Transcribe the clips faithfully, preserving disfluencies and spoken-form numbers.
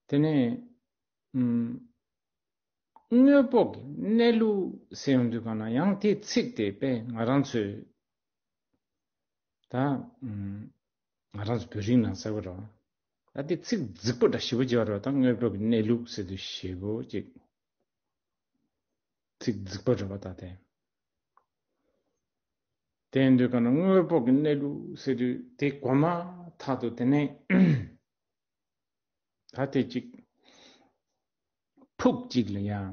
དེ་ནས་ཨམ། དངོས་པོ་གི་གནས་ལུགས་ཟེར་ཡོང་དུས་གང་ན་ཡང་དེའི་ཚིག་དེ་དཔེ་ང་རང་ཚོས་ད་ཨམ། ང་རང་ཚོ་བོད་རིགས་ནང་ཟེར་བ་རེད། ད་དེ་ཚིག་རྫིག་པོ་འདྲ་ཞེ་པོ་ཅིག་ཡོད་རེད། ད་དངོས་པོ་གི་གནས་ལུགས་ཟེར་དུས་ཞེ་པོ་ཅིག་ཚིག་རྫིག་པོ་རེད་པ། ད་དེ་དེ་ཡིན་དུས་གང་ན་དངོས་པོ་གི་གནས་ལུགས་ཟེར་དུས་དེ་གོ་མ་ཐག་ཏུ་དེ་ནས་ད་དེ་ཅིག་ཕུག་ཅིག་ལ་ཡང་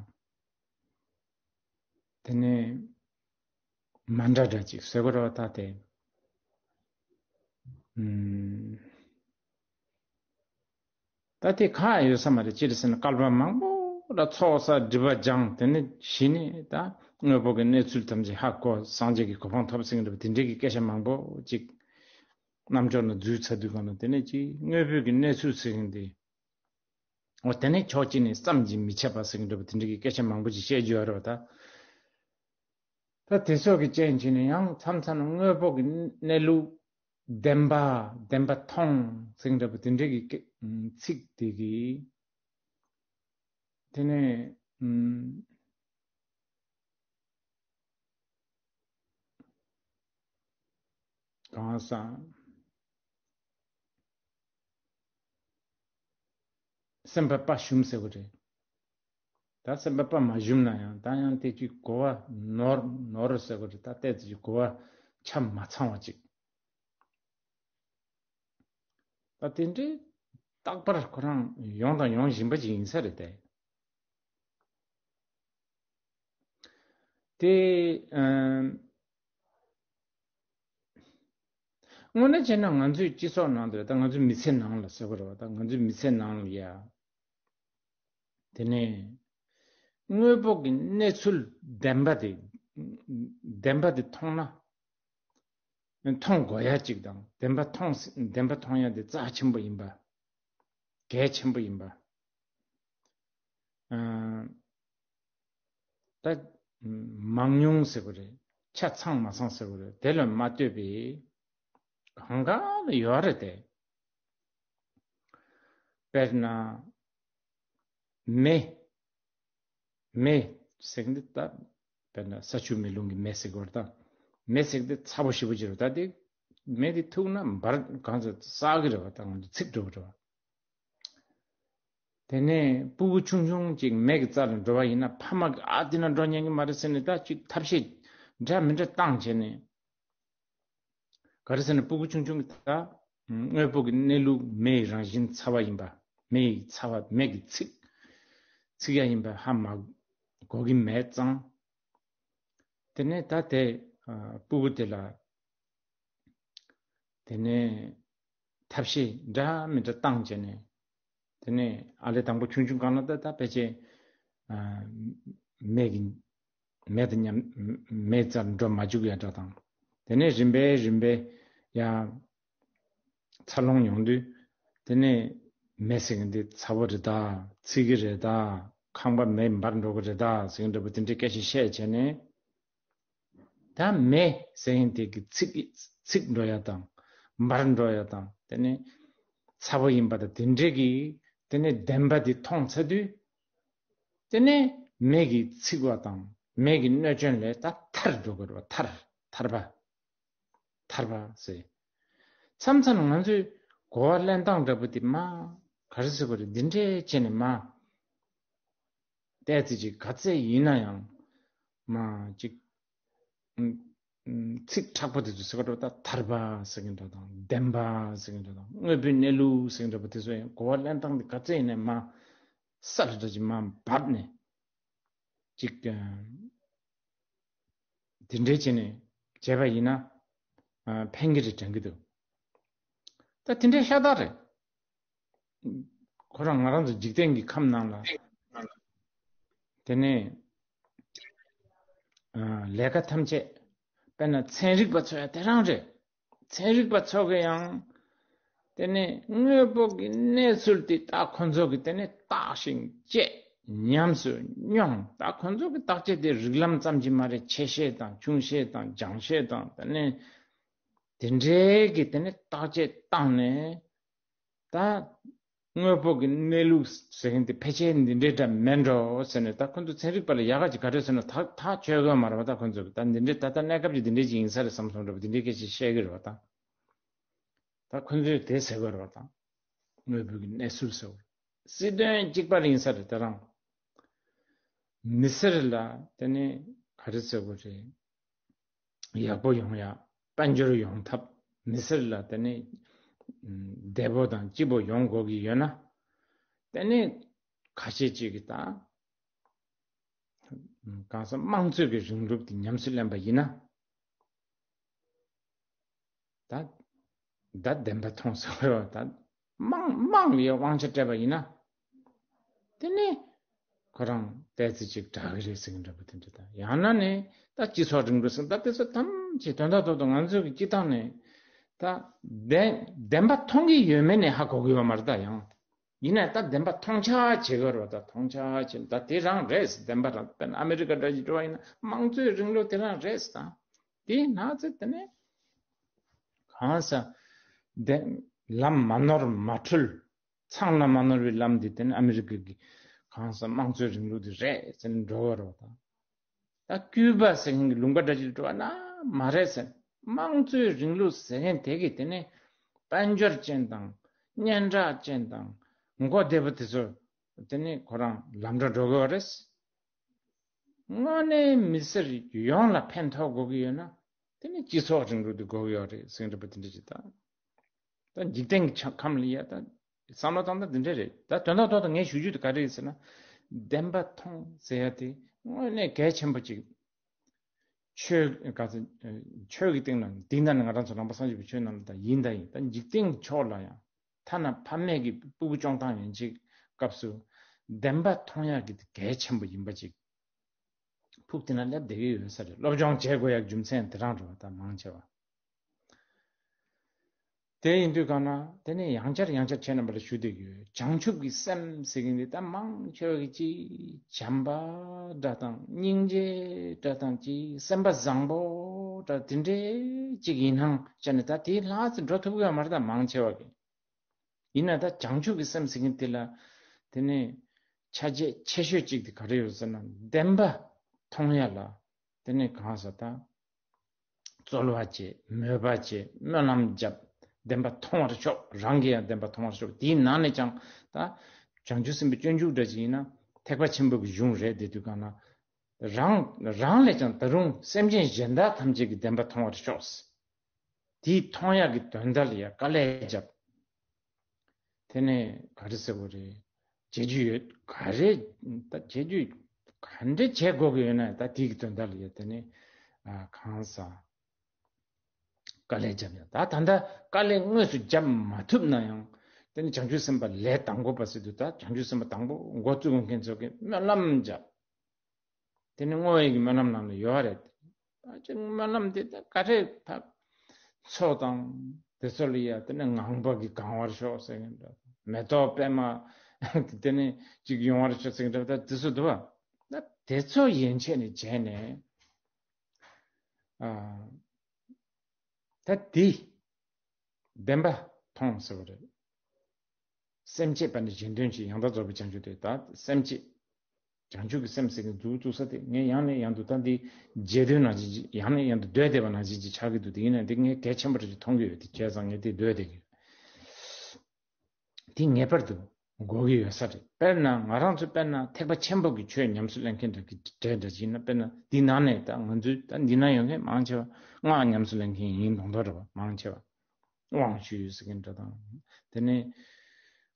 དེ་ནས་མ་འདྲ་འདྲ་ཅིག་ཟེར་དགོས་རེད་པ། ད་དེ་ཨམ། ད་དེ་གང་ཡང་ཡོད་ས་མ་རེད། ཅི་རེད་ཟེར་ན་བསྐལ་པ་མང་པོ་ལ་ཚོགས་བསགས་སྒྲིབ་པ་སྦྱངས། དེ་ནས་གཞི་ནས་ད་དངོས་པོ་གི་གནས་ཚུལ་ཐམས་ཅད་ཧ་གོ་སངས་རྒྱས་ཀྱི་གོ་འཕང་ཐོབ་ཟེར་གྱི་འདྲ་པོ་དེ་འདྲའི་གི་སྐད་ཆ་མང་པོ་ཅིག་རྣམ་ཅོག་ནང་འཛུལ་ཚར་དུས་གང་ན་དེ་ནས་ཅིག་དངོས་པོ་གི་གནས་ཚུལ་ཟེར་མཁན་དེ། འོ་དེ་ནས་ཕྱོགས་གཅིག་ནས་བསམ་གྱིས་མི་ཁྱབ་པ་ཟེར་གྱི་འདྲ་པོ་དེ་འདྲའི་གི་སྐད་ཆ་མང་པོ་ཅིག་བཤད་རྒྱུ་ཡོད་རེད་པ། ད་ད་དེ་ཚོ་གི་རྐྱེན་བྱས་ནས་ཡང་མཚམས་མཚམས་ན་དངོས་པོ་གི་གནས་ལུགས་བདེན་པ་བདེན་པ་མཐོང་ཟེར་གྱི་འདྲ་པོ་དེ་འདྲའི་གི་སྐད་ཚིག་དེ་གི་དེ་ནས་ཨམ། གང་ཟག་སེམས་པ་དཔའ་ཞུམ་ཟེར་དགོས་རེད། ད་སེམས་པ་དཔའ་མ་ཞུམ་ན་ཡང་ད་ཡང་དེ་ཅིག་གོ་བ་ནོར་ནོར་ཟེར་དགོས་རེད། ད་ལྟས་ཅིག་གོ་བ་ཆ་མ་ཚང་བ་ཅིག་ད་དེ་འདྲའི་རྟག་པར་ཁོ་རང་ཡོང་དང་ཡོང་བཞིན་པ་ཅིག་ཡིན་ས་རེད་དེ། དེ་ཨམ། དངོས་གནས་བྱས་ན་ང་ཚོའི་སྤྱི་ཚོགས་ནང་དུ་ད་ང་ཚོའི་མི་ཚེ་ནང་ལ་ཟེར་དགོས་རེད་པ། ད་ང་ཚོའི་མི་ཚེ་ནང་ལ་ཡ། དེ་ནས་དངོས་པོ་གི་གནས་ཚུལ་བདེན་པ་དེ་བདེན་པ་དེ་མཐོང་ན་མཐོང་དགོས་ཡ་ཅིག་དང་བདེན་པ་མཐོང་བདེན་པ་མཐོང་ཡ་དེ་རྩ་ཆེན་པོ་ཡིན་པ། གལ་ཆེན་པོ་ཡིན་པ། ཨ། ད་མང་ཉུང་ཟེར་དགོས་རེད། ཆ་ཚང་མ་ཚང་ཟེར་དགོས་རེད། དེ་ལ་མ་ལྟོས་པའི་གང་ག་ལ་ཡོད་རེད་དེ། དཔེར་ན་མེ། མེ་ཟེར་གྱི་འདི་ད་དཔེར་ན་ས་ཆུ་མེ་རླུང་གི་མེ་ཟེར་དགོས་རེད། ད་མེ་ཟེར་གྱི་འདི་ཚ་པོ་ཞེ་པོ་ཅིག་རེད། ད་དེ་མེ་དེ་ཐུག་ན་འབར་གང་ཚ་སག་གི་རེད་པ། ད་ང་ཚོ་ཚིག་འགྲོ་གི་རེད་པ། དེ་ནས་སྤུ་གུ་ཆུང་ཆུང་ཅིག་མེ་གི་རྩ་ལ་འགྲོ་བ་ཡིན་ན་ཕ་མ་གི་ཨ་དེ་ན་འགྲོ་ཉན་གི་མ་རེད་ཟེར་ནས་ད་ཅིག་ཐབས་ཤེས་འདྲ་མི་འདྲ་བཏང་བྱས་ནས། ག་རེ་ཟེར་ན་སྤུ་གུ་ཆུང་ཆུང་གི་ད་དངོས་པོ་གི་གནས་ལུགས་མེ་ཡི་རང་བཞིན་ཚ་བ་ཡིན་པ། མེ་ཡི་ཚ་བ་མེ་གི་ཚིག་ཚིག་ཡ་ཡིན་པ་ཧ་མ་གོ་གི་མེད་ཙང་། དེ་ནས་ད་དེ་ཨ་སྤུ་གུ་དེ་ལ་དེ་ནས་ཐབས་ཤེས་འདྲ་མི་འདྲ་བཏང་བྱས་ནས། དེ་ནས་ཨ་ལས་དང་པོ་ཆུང་ཆུང་སྒང་ལ་ད་ད་ཕལ་ཆེར་ཨ་མེ་གི་མེ་དང་མཉམ་མེ་རྩར་འགྲོ་མ་བཅུག་ཡ་འདྲ་དང་། དེ་ནས་རིམ་པས་རིམ་པས་ཡ་འཚར་ལོངས་ཡོང་དུས། དེ་ནས་མེ་ཟེར་མཁན་དེ་ཚ་བོ་རེད་ད། ཚིག་གི་རེད་ད། ཁང་པ་མེ་འབར་འགྲོ་གི་རེད་ད་ཟེར་མཁན་འདྲ་པོ་དེ་འདྲའི་སྐད་ཆ་བཤད་བྱས་ནས། ད་མེ་ཟེར་མཁན་དེ་གི་ཚིག་གི་ཚིག་འགྲོ་ཡ་དང་། འབར་འགྲོ་ཡ་དང་། དེ་ནས་ཚ་བོ་ཡིན་པ་དང་དེ་འདྲའི་གི་དེ་ནས་བདེན་པ་དེ་མཐོང་ཚར་དུས། དེ་ནས་མེ་གི་ཚིག་པ་དང་མེ་གི་གནོད་སྐྱོན་ལས་ད་ཐར་འགྲོ་དགོས་རེད་པ། ཐར་ཐར་པ། ཐར་པ་ཟེར། མཚམས་མཚམས་ང་ཚོས་གོ་བ་ལེན་སྟངས་འདྲ་པོ་དེ་མ་ག་རེ་ཟེར་དགོས་རེད། འདི་འདྲའི་བྱས་ནས་མ་བལྟས་ཚེ་ཅིག་ག་ཚད་ཡིན་ན་ཡང་མ་ཅིག་ཚིག་དྲག་པོ་དེ་ཚོ་ཟེར་ག་འགྲོ། ད་ཐར་པ་ཟེར་གི་འདྲ་དང་བདེན་པ་ཟེར་གི་འདྲ་དང་དངོས་པོའི་གནས་ལུགས་ཟེར་གི་འདྲ་པོ་དེ་ཚོ་ཡང་གོ་བ་ལེན་སྟངས་དེ་ག་ཚད་ཡིན་ན་མ་ས་ལ་འདྲ་ཅིག་མ་བབས་ནས་ཅིག་དེ་འདྲའི་བྱས་ནས་བྱས་པ་ཡིན་ན་ཕན་གྱི་རེད་དྲན་གྱི་འདུག་ད་དེ་འདྲའི་ཤ་སྟག་རེད། ཁོ་རང་ང་རང་ཚོ་འཇིག་རྟེན་གྱི་ཁམས་ནང་ལ་དེ་ནས་ལས་ཀ་ཐམས་ཅད་དཔེར་ན་ཚན་རིག་པ་ཚོ་ཡང་དེ་རང་རེད། ཚན་རིག་པ་ཚོ་གི་ཡང་དེ་ནས་དངོས་པོ་གི་གནས་ཚུལ་དེ་ད་ཁོ་ཚོ་གི་དེ་ནས་བརྟག་ཞིང་དཔྱད། ཉམས་སུ་མྱོང་། ད་ཁོ་ཚོ་གི་བརྟག་དཔྱད་དེ་རིགས་ལམ་ཙམ་གྱིས་མ་རེད། ཆེ་ཤེལ་དང་ཆུང་ཤེལ་དང་སྦྱང་ཤེལ་དང་དེ་ནས་དེ་འདྲའི་གི་དེ་ནས་བརྟག་དཔྱད་བཏང་ནས་ད་ དངོས་པོ་གི་གནས་ལུགས་ཟེར་མཁན་དེ་ཕལ་ཆེར་འདི་འདྲའི་འདྲ་མེད་འགྲོ་ཟེར་ནས། ད་ཁོ་ཚོ་ཚན་རིག་པ་ལ་ཡག་ག་ཅིག་ག་རེ་ཟེར་ན། ཐག་ཐག་ཆོད་གི་མ་རེད་པ། ད་ཁོ་ཚོ་གི་ད་འདི་འདྲའི་ད་ལྟ་གནས་སྐབས་ཀྱི་འདི་འདྲའི་ཅིག་ཡིན་ས་རེད་བསམ་སོང་འགྲོ་པ། འདི་འདྲའི་སྐད་ཆ་བཤད་གི་རེད་པ། ད་ད་ཁོ་ཚོས་དེ་ཟེར་གི་རེད་པ། ད་དངོས་པོ་གི་གནས་ཚུལ་ཟེར་བ། སྲིད་དོན་གཅིག་པ་ལ་ཡིན་ས་རེད། དེ་རང་མི་སེར་ལ་དེ་ནས་ག་རེ་ཟེར་དགོས་རེད། ཡག་པོ་ཡོང་ཡ། དཔལ་འབྱོར་ཡོང་ཐབས། མི་སེར་ལ་དེ་ནས་བདེ་པོ་དང་སྐྱིད་པོ་ཡོང་དགོས་ཀྱི་ཡོད་ན། དེ་ནས་ཁ་ཤས་ཅིག་གིས་ད་གང་ཟག་དམངས་གཙོའི་གི་རིང་ལུགས་དེ་ཉམས་སུ་ལེན་པ་ཡིན་ན། ད་ད་བདེན་པ་མཐོང་ཟེར་བ་རེད་པ། ད་དམངས་དམངས་ལ་དབང་ཆ་སྤྲད་པ་ཡིན་ན། དེ་ནས་ཁོ་རང་ཏོག་ཙམ་ཅིག་དྲག་གི་རེད་ཟེར་གི་འདྲ་པོ་དེ་འདྲ། ད་ཡང་ན་ནས་ད་སྤྱི་ཚོགས་རིང་ལུགས་ཟེར། ད་དེ་ཚོ་ཐམས་ཅད་དོན་དག་ཐོག་ཏུ་ང་ཚོའི་གི་སྤྱི་བཏང་ནས་ད་བདེན་བདེན་པ་མཐོང་གི་ཡོད་མེད་ནས་ཧ་གོ་གི་ཡོད་མ་རེད། ད་ཡང་ཡིན་ན་ད་བདེན་པ་མཐོང་ཆགས་བྱེད་དགོས་རེད་པ། ད་མཐོང་ཆགས་བྱེད། ད་དེ་རང་རེད། བདེན་པ་རང་། དཔེར་ན་ཨ་མེ་རི་ཀ་འདྲ་ཞིག་འགྲོ་བ་ཡིན་ན་དམངས་གཙོའི་རིང་ལུགས་དེ་རང་རེད། ད་དེ་ན་ཚེ་དེ་ནས་གང་ཟག་བདེན་ལམ་མ་ནོར་མ་འཁྲུལ། མཚང་ལ་མ་ནོར་བའི་ལམ་འདི་དེ་ནི་ཨ་མི་རི་ཀ་གི་གང་ཟག་དམངས་གཙོའི་རིང་ལུགས་འདི་རེད་ཟེར་ནས་འགྲོ་བ་རེད་པ། ད་ད་ཀུའུ་པ་ཟེར་མཁན་གྱི་ལུང་པ་འདྲ་ཅིག་འགྲོ་བ་ན་མ་རེད་ཟེར། དམངས་གཙོའི་རིང་ལུགས་ཟེར་མཁན་དེ་གི་དེ་ནི་དཔལ་འབྱོར་ཅན་དང་སྙན་གྲགས་ཅན་དང་མགོ་བདེ་པོ་དེ་ཚོ་དེ་ནི་ཁོ་རང་ལམ་འགྲོ་འགྲོ་གི་ཡོད་རེད། དངོས་གནས་མི་སེར་ཡོངས་ལ་ཕན་ཐོགས་དགོས་ཀྱི་ཡོད་ན། དེ་ནི་སྤྱི་ཚོགས་རིང་ལུགས་དེ་དགོས་ཀྱི་ཡོད་རེད་ཟེར་གྱི་འདྲ་པོ་དེ་འདྲ་ཅིག་ད། ད་འཇིག་རྟེན་གྱི་ཆ་ཁམས་ལ་ཡ་ད་བསམ་བློ་བཏང་ན་འདི་འདྲ་རེད། ད་དོན་དག་ཐོག་ཏུ་ངས་ཞུ་རྒྱུ་དེ་ག་རེ་རེད་ཟེར་ན། བདེན་པ་མཐོང་ཟེར་ཡ་དེ་དངོས་གནས་གལ་ཆེན་པོ་ཅིག་ཆོས་ག་ཚོད་ཆོས་ཀྱི་སྟེང་ལ་འདི་ན་ནི་ང་རང་ཚོ་རང་དཔའ་སངས་རྒྱས་པའི་ཆོས་རྣམས་ལ་ད་ཡིན་ད་ཡིན། ད་འཇིག་རྟེན་གྱི་ཕྱོགས་ལ་ཡང་ཐ་ན་ཕ་མེས་ཀྱི་ཕྲུ་གུ་སྐྱོང་སྟངས་ཡིན་ཅིག་སྐབས་སུ་བདེན་པ་མཐོང་ཡག་གི་དེ་གལ་ཆེན་པོ་ཡིན་པ་ཅིག་ཕུགས་དེ་ན་སླེབས་བསྡད་ཀྱི་ཡོད་ས་རེད། སློབ་སྦྱོང་བྱེད་དགོས་ཡག་རྒྱུ་མཚན་དེ་རང་རེད་པ། ད་མང་ཆེ་བ། དེ་ཡིན་དུས་གང་ན་དེ་ནས་ཡང་བསྐྱར་ཡང་བསྐྱར་ཁྱེད་རྣམ་པ་ལ་ཞུ་བསྡད་ཀྱི་ཡོད། བྱང་ཆུབ་ཀྱི་སེམས་ཟེར་གྱི་འདི་ད་མང་ཆེ་བ་གི་ཅིག་བྱམས་པ་འདྲ་དང་སྙིང་རྗེ་འདྲ་དང་ཅིག་སེམས་པ་བཟང་པོ་འདྲ་དེ་འདྲའི་ཅིག་ཡིན་སྣང་བྱས་ནས་ད་དེའི་ལྷག་ཙམ་འགྲོ་ཐུབ་ཀྱི་ཡོད་མ་རེད། ད་མང་ཆེ་བ་གི། ཡིན་ན་ད་བྱང་ཆུབ་ཀྱི་སེམས་ཟེར་མཁན་དེ་ལ་དེ་ནས་ཆ་རྒྱུས་ཆེ་ཤོས་གཅིག་དེ་ག་རེ་ཡོད་ཟེར་ན། བདེན་པ་མཐོང་ཡ་ལ་དེ་ནས་གང་ཟག་ད་རྩོལ་བ་བྱེད། མོས་པ་བྱེད། སྨོན་ལམ་བརྒྱབ། བདེན་པ་མཐོང་བར་ཤོག་རང་གིས་ཡང་བདེན་པ་མཐོང་བར་ཤོག་དེའི་ནང་ནས་ཀྱང་ད་བྱང་ཆུབ་སེམས་དཔའི་སྤྱོད་འཇུག་འདྲ་ཅིག་ཡིན་ན་ཐེག་པ་ཆེན་པོ་གི་གཞུང་རེད། དེ་དུས་གང་ན་རང་རང་ལས་ཀྱང་ད་རུང་སེམས་ཅན་གཞན་དག་ཐམས་ཅད་ཀྱི་བདེན་པ་མཐོང་བར་ཤོག་དེའི་མཐོང་ཡག་གི་དོན་དག་ལ་ཡང་དཀའ་ལས་བརྒྱབ། དེ་ནས་ག་རེ་ཟེར་དགོས་རེད། བྱེད་རྒྱུ་ཡོད་ག་རེ། ད་བྱེད་རྒྱུ་ག་འདྲ་བྱེད་དགོས་ཀྱི་ཡོད་ན་ད་དེའི་གི་དོན་དག་ལ་ཡང་དེ་ནས་ཨ་གང་ཟག་དཀའ་ལས་བརྒྱབ་ཡང་། ད་ད་ལྟ་དཀའ་ལས་དངོས་སུ་བརྒྱབ་མ་ཐུབ་ན་ཡང་དེ་ནས་བྱང་ཆུབ་སེམས་དཔའ་ལས་དང་པོ་པ་ཟེར་དུས་ད་བྱང་ཆུབ་སེམས་དཔའ་དང་པོ་འགོ་བཙུགས་མཁན་ཚོ་གིས་སྨོན་ལམ་བརྒྱབ། དེ་ནི་བསྔོ་བའི་གི་སྨོན་ལམ་ནང་ལ་ཡོད་རེད། ཨ་ཅེ་སྨོན་ལམ་དེ་ད་ག་རེ་ཕབ། མཚོ་དང་དེ་ཚོ་ལ་ཡ་དེ་ནི་ངང་པ་གིས་གང་བར་ཤོག་ཟེར་མཁན་འདྲ། མེ་ཏོག་པད་མ་དེ་ནི་ཅིག་ཡོང་བར་ཤོག་ཟེར་མཁན་འདྲ། ད་དེ་ཚོ་འདུག་བ། ད་དེ་ཚོ་ཡན་ཆད་ནས་བྱས་ནས་ཨ་ད་དེ་བདེན་པ་མཐོང་ཟེར་བ་རེད། སེམས་བསྐྱེད་པ་ནི་གཞན་དོན་བྱེད། ཡང་དག་རྫོགས་པའི་བྱང་ཆུབ་སྟེར། ད་སེམས་བསྐྱེད། བྱང་ཆུབ་ཀྱི་སེམས་ཟེར་མཁན་མཛུབ་བཙུགས་ས་དེ་ངས་ཡང་ནས་ཡང་དུ་ད་འདི་བརྗེད་དོན་ནང་བཞིན་ཅིག་ཡང་ནས་ཡང་དུ་སྡོད་བསྡད་པ་ནང་བཞིན་ཅིག་ཆགས་ཀྱི་འདུག་དེ་ཡིན་ན་འདི་ངས་གལ་ཆེན་པོ་རེ་ཞིག་མཐོང་གི་ཡོད། དེ་བྱས་ཙང་ངས་དེ་སྡོད་བསྡད་ཀྱི་ཡོད། དེ་ངེས་པར་དུ་དགོས་ཀྱི་ཡོད་ས་རེད། དཔེར་ན་ང་རང་ཚོ་དཔེར་ན་ཐེག་པ་ཆེན་པོ་གི་ཆོས་ཉམས་སུ་ལེན་མཁན་དེ་གི་གྲས་འདྲ་ཞིག་ཡིན་ན། དཔེར་ན་འདི་ནང་ནས་ད་ང་ཚོའི་ད་འདི་ན་ཡོད་མཁན་མང་ཆེ་བ་སྔགས་ཉམས་སུ་ལེན་མཁན་ཡིན་མདོག་མདོག་རེད་བ། མང་ཆེ་བ། དབང་ཞུ་ཟེར་མཁན་འདྲ་དང་། དེ་ནས་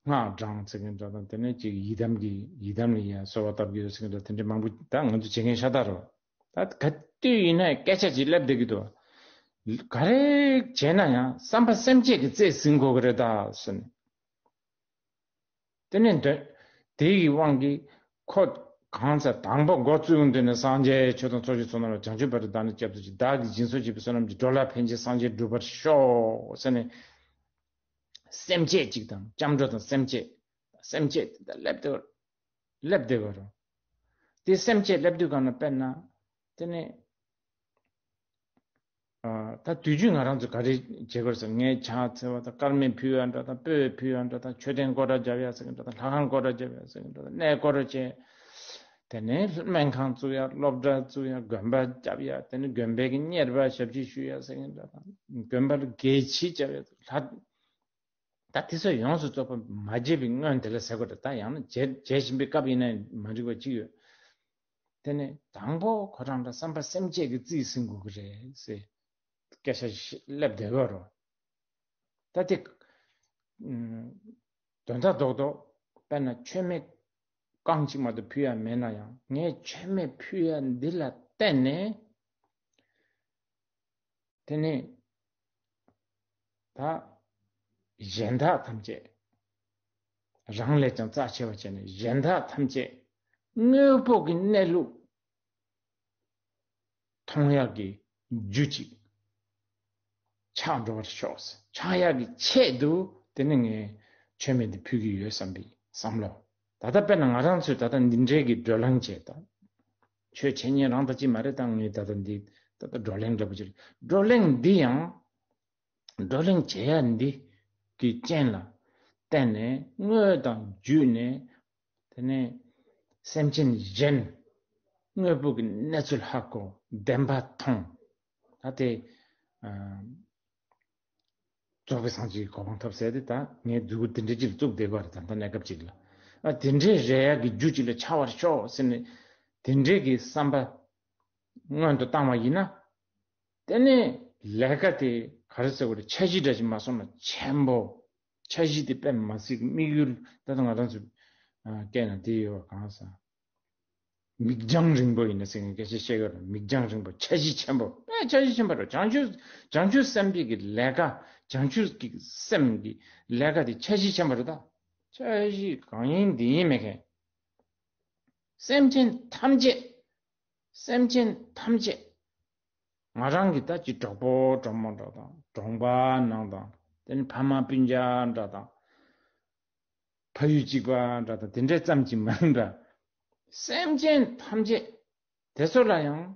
སྔགས་བགྲང་ཟེར་མཁན་འདྲ་དང་། དེ་ནས་ཅིག་ཡི་དམ་གྱི་ཡི་དམ་ལ་ཡ་གསོལ་བ་བཏབ་ཀྱི་ཡོད་ཟེར་མཁན་འདྲ། དེ་འདྲ་མང་པོ་ད་ང་ཚོ་བྱེད་མཁན་ཤ་སྟག་རེད་བ། ད་ག་དུས་ཡིན་ན་སྐད་ཆ་ཅིག་སླེབས་བསྡད་ཀྱི་འདུག་བ། ག་རེ་བྱས་ན་ཡང་བསམ་པ་སེམས་བསྐྱེད་ཀྱི་རྩེས་ཟིན་དགོས་ཀྱི་རེད་ད་ཟེར་ནས། དེ་ནས་འདོན། དེ་ཡི་དབང་གིས་ཁོ་གང་ཟག་དང་པོ་འགོ་བཙུགས་འདོན་ནས། སངས་རྒྱས་ཆོས་དང་ཕྱོགས་བཅུའི་ཚོགས་རྣམས་ལ། བྱང་ཆུབ་བར་དུ་བདག་ནི་སྐྱབས་སུ་མཆི། བདག་གིས་སྦྱིན་སོགས་བགྱིས་པའི་བསོད་ནམས་ཀྱིས། འགྲོ་ལ་ཕན་ཕྱིར་སངས་རྒྱས་འགྲུབ་པར་ཤོག་ཟེར་ནས། སེམས་བསྐྱེད་ཅིག་དང་སྐྱབས་འགྲོ་དང་སེམས་བསྐྱེད། སེམས་བསྐྱེད་དེ་ལ་སླེབས་དེ་སླེབས་བསྡད་པ་རེད། དེ་སེམས་བསྐྱེད་སླེབས་དུས་གང་ན་དཔེར་ན་དེ་ནས་ཨ་ ད་དུས་རྒྱུན་ང་རང་ཚོ་ག་རེ་བྱེད་དགོས་ཟེར། ངས་ཕྱག་འཚལ་བ་དང་དཀར་མེ་ཕུལ་ཡ་འདྲ་དང་། སྤོས་ཕུལ་ཡ་འདྲ་དང་། མཆོད་རྟེན་སྐོར་ར་རྒྱབ་ཡ་ཟེར་གི་འདྲ་དང་། ལྷ་ཁང་སྐོར་ར་རྒྱབ་ཡ་ཟེར་གི་འདྲ་དང་། གནས་སྐོར་ར་བྱས། དེ་ནས་སྨན་ཁང་བཙུགས་ཡ། སློབ་གྲྭ་བཙུགས་ཡ། དགོན་པ་རྒྱབ་ཡ། དེ་ནས་དགོན་པའི་གི་གཉེར་པ་ཞབས་ཕྱི་ཞུ་ཡ་ཟེར་གི་འདྲ་དང་། དགོན་པ་ལ་དགེ་བྱེད་རྒྱབ་ཡ། ལྷ། ད་དེ་ཚོ་ཡོངས་སུ་རྫོགས་པ་མ་བརྗེད་པའི་སྔོན་དེ་ལ་ཟེར་དགོས་རེད། ད་ཡང་ན་བརྗེད་བརྗེད་བཞིན་པའི་སྐབས་ཡིན་ན་མ་འགྲིག་པ་ཅིག་ཡོད། དེ་ནས་དང་པོ་ཁོ་རང་ལ་བསམ་པ་སེམས་བསྐྱེད་ཀྱིས་རྩིས་ཟིན་དགོས་ཀྱི་རེད་ཟེར། སྐད་ཆ་ཞིག་སླེབས་བསྡད་ཡོད་རེད། ད་དེ་ཨུམ། དོན་དག་རྡོག་རྡོག། དཔེར་ན་མཆོད་མེ་རྐང་གཅིག་མ་གཏོགས་ཕུལ་ཡ་མེད་ན་ཡང་། ངས་མཆོད་མེ་ཕུལ་ཡ་འདི་ལ་བརྟེན་ནས། དེ་ནས་ད་གཞན་དག་ཐམས་ཅད། རང་ལས་ཀྱང་རྩ་ཆེ་བ་བྱས་ནས་གཞན་དག་ཐམས་ཅད་དངོས་པོ་གི་གནས་ལུགས་མཐོང་ཡག་གི་རྒྱུ་ཅིག་ཆགས་འགྲོ་བར་ཤོག། ཆགས་ཡག་གི་ཆེད་དུ་དེ་ནི་ངས་མཆོད་མེ་འདི་ཕུལ་གྱི་ཡོད་བསམ་པའི་བསམ་བློ། ད་ལྟ་དཔེར་ན་ང་རང་ཚོས་ད་ལྟ་འདི་འདྲའི་གི་བགྲོ་གླེང་བྱས། ད་ཆོས་འཆད་ཉན་རང་དང་གཅིག་མ་རེད། ད་ངས་ད་ལྟ་འདི་ད་ལྟ་བགྲོ་གླེང་འདྲ་པོ་ཅིག་རེད། བགྲོ་གླེང་འདི་ཡང་། བགྲོ་གླེང་བྱེད་ཡ་འདི་གི་རྐྱེན་ལ་བརྟེན་ནས་དངོས་དང་བརྒྱུད་ནས། དེ་ནས་སེམས་ཅན་གཞན་དངོས་པོ་གི་གནས་ཚུལ་ཧ་གོ། བདེན་པ་མཐོང་། ད་དེ་ཨ་རྫོགས་པའི་སངས་རྒྱས་ཀྱི་གོ་འཕང་ཐོབ་ཟེར་དེ། ད་ངས་མཛུབ་གུ་དེ་འདྲའི་ཅིག་བཙུགས་བསྡད་པ་རེད། ད་ལྟ་གནས་སྐབས་ཅིག་ལ། ཨ་དེ་འདྲའི་རེ་ཡག་གི་རྒྱུ་ཅིག་ལ་ཆགས་པར་ཤོག་ཟེར་ནས། དེ་འདྲའི་གི་བསམ་པ་སྔོན་དུ་བཏང་བ་ཡིན་ན། དེ་ནས་ལས་ཀ་དེ་ག་རེ་ཟེར་དགོས་རེད། འཆར་གཞི་འདྲ་ཞིག་མ་སོང་ན་ཆེན་པོ། འཆར་གཞི་དེ་དཔེ་མ་སྲིད་ཀྱི་དམིགས་ཡུལ། ད་ལྟ་ང་རང་ཚོ་ཨ་སྐད་ནང་དེ་ཡོད་པ། གང་ཟག་མིག་རྒྱང་རིང་པོ་ཡིན་ན་ཟེར་མཁན་སྐད་ཆ་བཤད་ཀྱི་ཡོད་རེད། མིག་རྒྱང་རིང་པོ། འཆར་གཞི་ཆེན་པོ། དཔེ་འཆར་གཞི་ཆེན་པོ་རེད། བྱང་ཆུབ་བྱང་ཆུབ་སེམས་དཔའི་གི་ལས་ཀ། བྱང་ཆུབ་ཀྱི་སེམས་ཀྱི་ལས་ཀ་དེ་འཆར་གཞི་ཆེན་པོ་རེད། ད་འཆར་གཞི་གང་ཡིན་འདི་ཡིན་མེད་མཁན། སེམས་ཅན་ཐམས་ཅད། སེམས་ཅན་ཐམས་ཅད། ང་རང་གི་ད་ཅི་གྲོགས་པོ་གྲོགས་མོ་འདྲ་དང་། གྲོང་པ་ནང་དང་། དེ་ནི་ཕ་མ་སྤུན་ཀྱག་འདྲ་དང་། ཕ་ཡུལ་གཅིག་པ་འདྲ་དང་། དེ་འདྲའི་ཙམ་གྱིས་མ་ཡིན་པ། སེམས་ཅན་ཐམས་ཅད་དེ་ཚོ་ལ་ཡང་།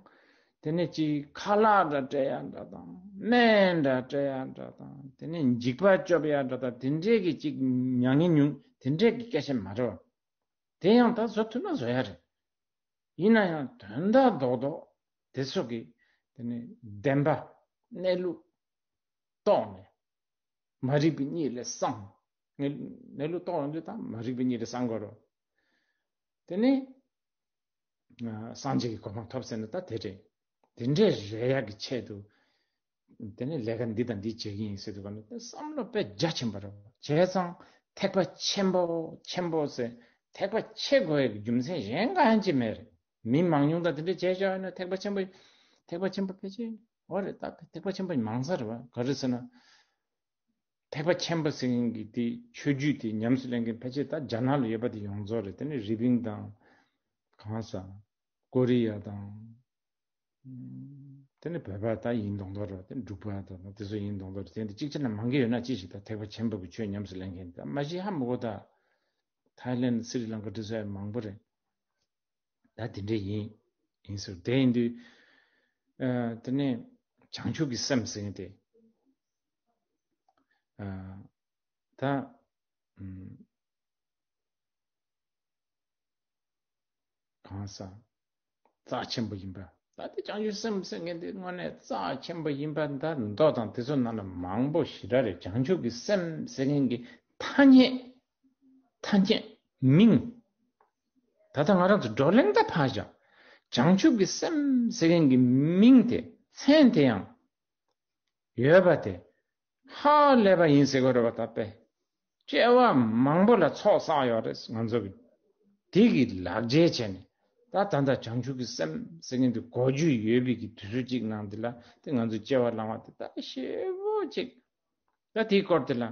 དེ་ནས་ཅིག་ཁ་ལག་འདྲ་སྤྲད་ཡ་འདྲ་དང་། སྨན་འདྲ་སྤྲད་ཡ་འདྲ་དང་། དེ་ནས་འཇིགས་པ་སྐྱོབ་ཡ་འདྲ་དང་། དེ་འདྲའི་གི་ཅིག་མྱ་ངན་མྱོང་། དེ་འདྲའི་གི་སྐད་ཆ་མ་རེད་བ། དེ་ཡང་ད་བཟོ་ཐུབ་ན་བཟོ་ཡ་རེད། ཡིན་ན་ཡང་དོན་དག་རྡོག་རྡོག་དེ་ཚོ་གི་དེ་ནི་བདེན་པ་གནས་ལུགས་རྟོགས་ནས། མ་རིག་པའི་གཉིད་ལས་སངས། གནས་གནས་ལུགས་རྟོགས་ཡོང་དུས་ད་མ་རིག་པའི་གཉིད་ལས་སངས་དགོས་རེད། དེ་ནི་ཨ་སངས་རྒྱས་ཀྱི་གོ་འཕང་ཐོབ་ཟེར་ན་ད་དེ་རེད། དེ་འདྲའི་རེ་ཡག་གི་ཆེད་དུ། དེ་ནས་ལས་ཀ་འདི་དང་འདི་བྱེད་ཀྱི་ཡིན་ཟེར་དུས་ག་ནས་བསམ་བློ་དཔེ་རྒྱ་ཆེན་པོ་རེད། བྱས་ཙང་ཐེག་པ་ཆེན་པོ་ཆེན་པོ་ཟེར། ཐེག་པ་ཆེ་དགོས་ཡག་གི་རྒྱུ་མཚན་གཞན་གང་ཡང་ཅི་མེད་རེད། མི་མང་ཉུང་དང་དེ་འདྲ་བྱས་བཞག་ཡོད་ན་ཐེག་པ་ཆེན་པོ། ཐེག་པ་ཆེན་པོ་ཕལ་ཆེར་འོ་རེད། ད་ཐེག་པ་ཆེན་པོ་མང་ས་རེད་བ། ག་རེ་ཟེར་ན། ཐེག་པ་ཆེན་པོ་ཟེར་མཁན་གྱི་དེ་ཆོས་བརྒྱུད་དེ་ཉམས་སུ་ལེན་མཁན་ཕལ་ཆེར་ད་རྒྱ་ནག་ལ་ཡོད་པ་དེ་ཡོངས་རྫོགས་རེད། དེ་ནས་རི་པིན་དང་། གང་ཟག་ཀོ་རི་ཡ་དང་། དེ་ནི་བོད་པ་ད་ཡིན་མདོག་མདོག་རེད། དེ་འབྲུག་པ་དང་དེ་ཚོ་ཡིན་མདོག་མདོག་རེད། དེ་འདི་གཅིག་བྱས་ན་མང་གི་ཡོད་ན་ཅི་ཞིག་ད་ཐེག་པ་ཆེན་པོ་གི་ཆོས་ཉམས་སུ་ལེན་མཁན་ད་མ་གཞི་ཧ་མི་གོ། ད་ཐའི་ལེན་སི་རི་ལང་ཀ་དེ་ཚོ་ཡང་མང་པོ་རེད། ད་དེ་འདྲས་ཡིན། ཡིན་ཟེར། དེ་ཡིན་དུས་ཨ་དེ་ནས་བྱང་ཆུབ་ཀྱི་སེམས་ཟེར་མཁན་དེ་ཨ་ད་ཨམ། གང་ཟག་རྩ་ཆེན་པོ་ཡིན་པ། ད་དེ་བྱང་ཆུབ་སེམས་ཟེར་མཁན་དེ་དངོས་གནས་རྩ་ཆེན་པོ་ཡིན་པ་ད་མདོ་དང་དེ་ཚོ་ནང་ལ་མང་པོ་ཞེ་དྲག་རེད། བྱང་ཆུབ་ཀྱི་སེམས་ཟེར་མཁན་གྱི་ཐ་སྙད། ཐ་སྙད་མིང་། ད་ལྟ་ང་རང་ཚོ་བགྲོ་གླེང་ད་ཕར་བཞག་བྱང་ཆུབ་ཀྱི་སེམས་ཟེར་མཁན་གྱི་མིང་དེ། མཚན་དེ་ཡང་ཡོད་པ་དེ་ཧ་ལས་པ་ཡིན་ཟེར་དགོས་རེད་བ། ད་དཔེ་སྐྱེ་བ་མང་པོ་ལ་ཚོགས་བསགས་ཡོད་རེད་ང་ཚོ་གི། དེ་གི་ལག་རྗེས་བྱས་ནས་ད་ད་ལྟ་བྱང་ཆུབ་ཀྱི་སེམས་ཟེར་མཁན་དེ་གོ་རྒྱུ་ཡོད་པའི་གི་དུས་ཚོད་ཅིག་ནང་དེ་ལ་དེ་ང་ཚོ་སྐྱེ་བ་བླང་བ་དེ་ད་ཞེ་པོ་ཅིག་ད་དེའི་སྐོར་དེ་ལ་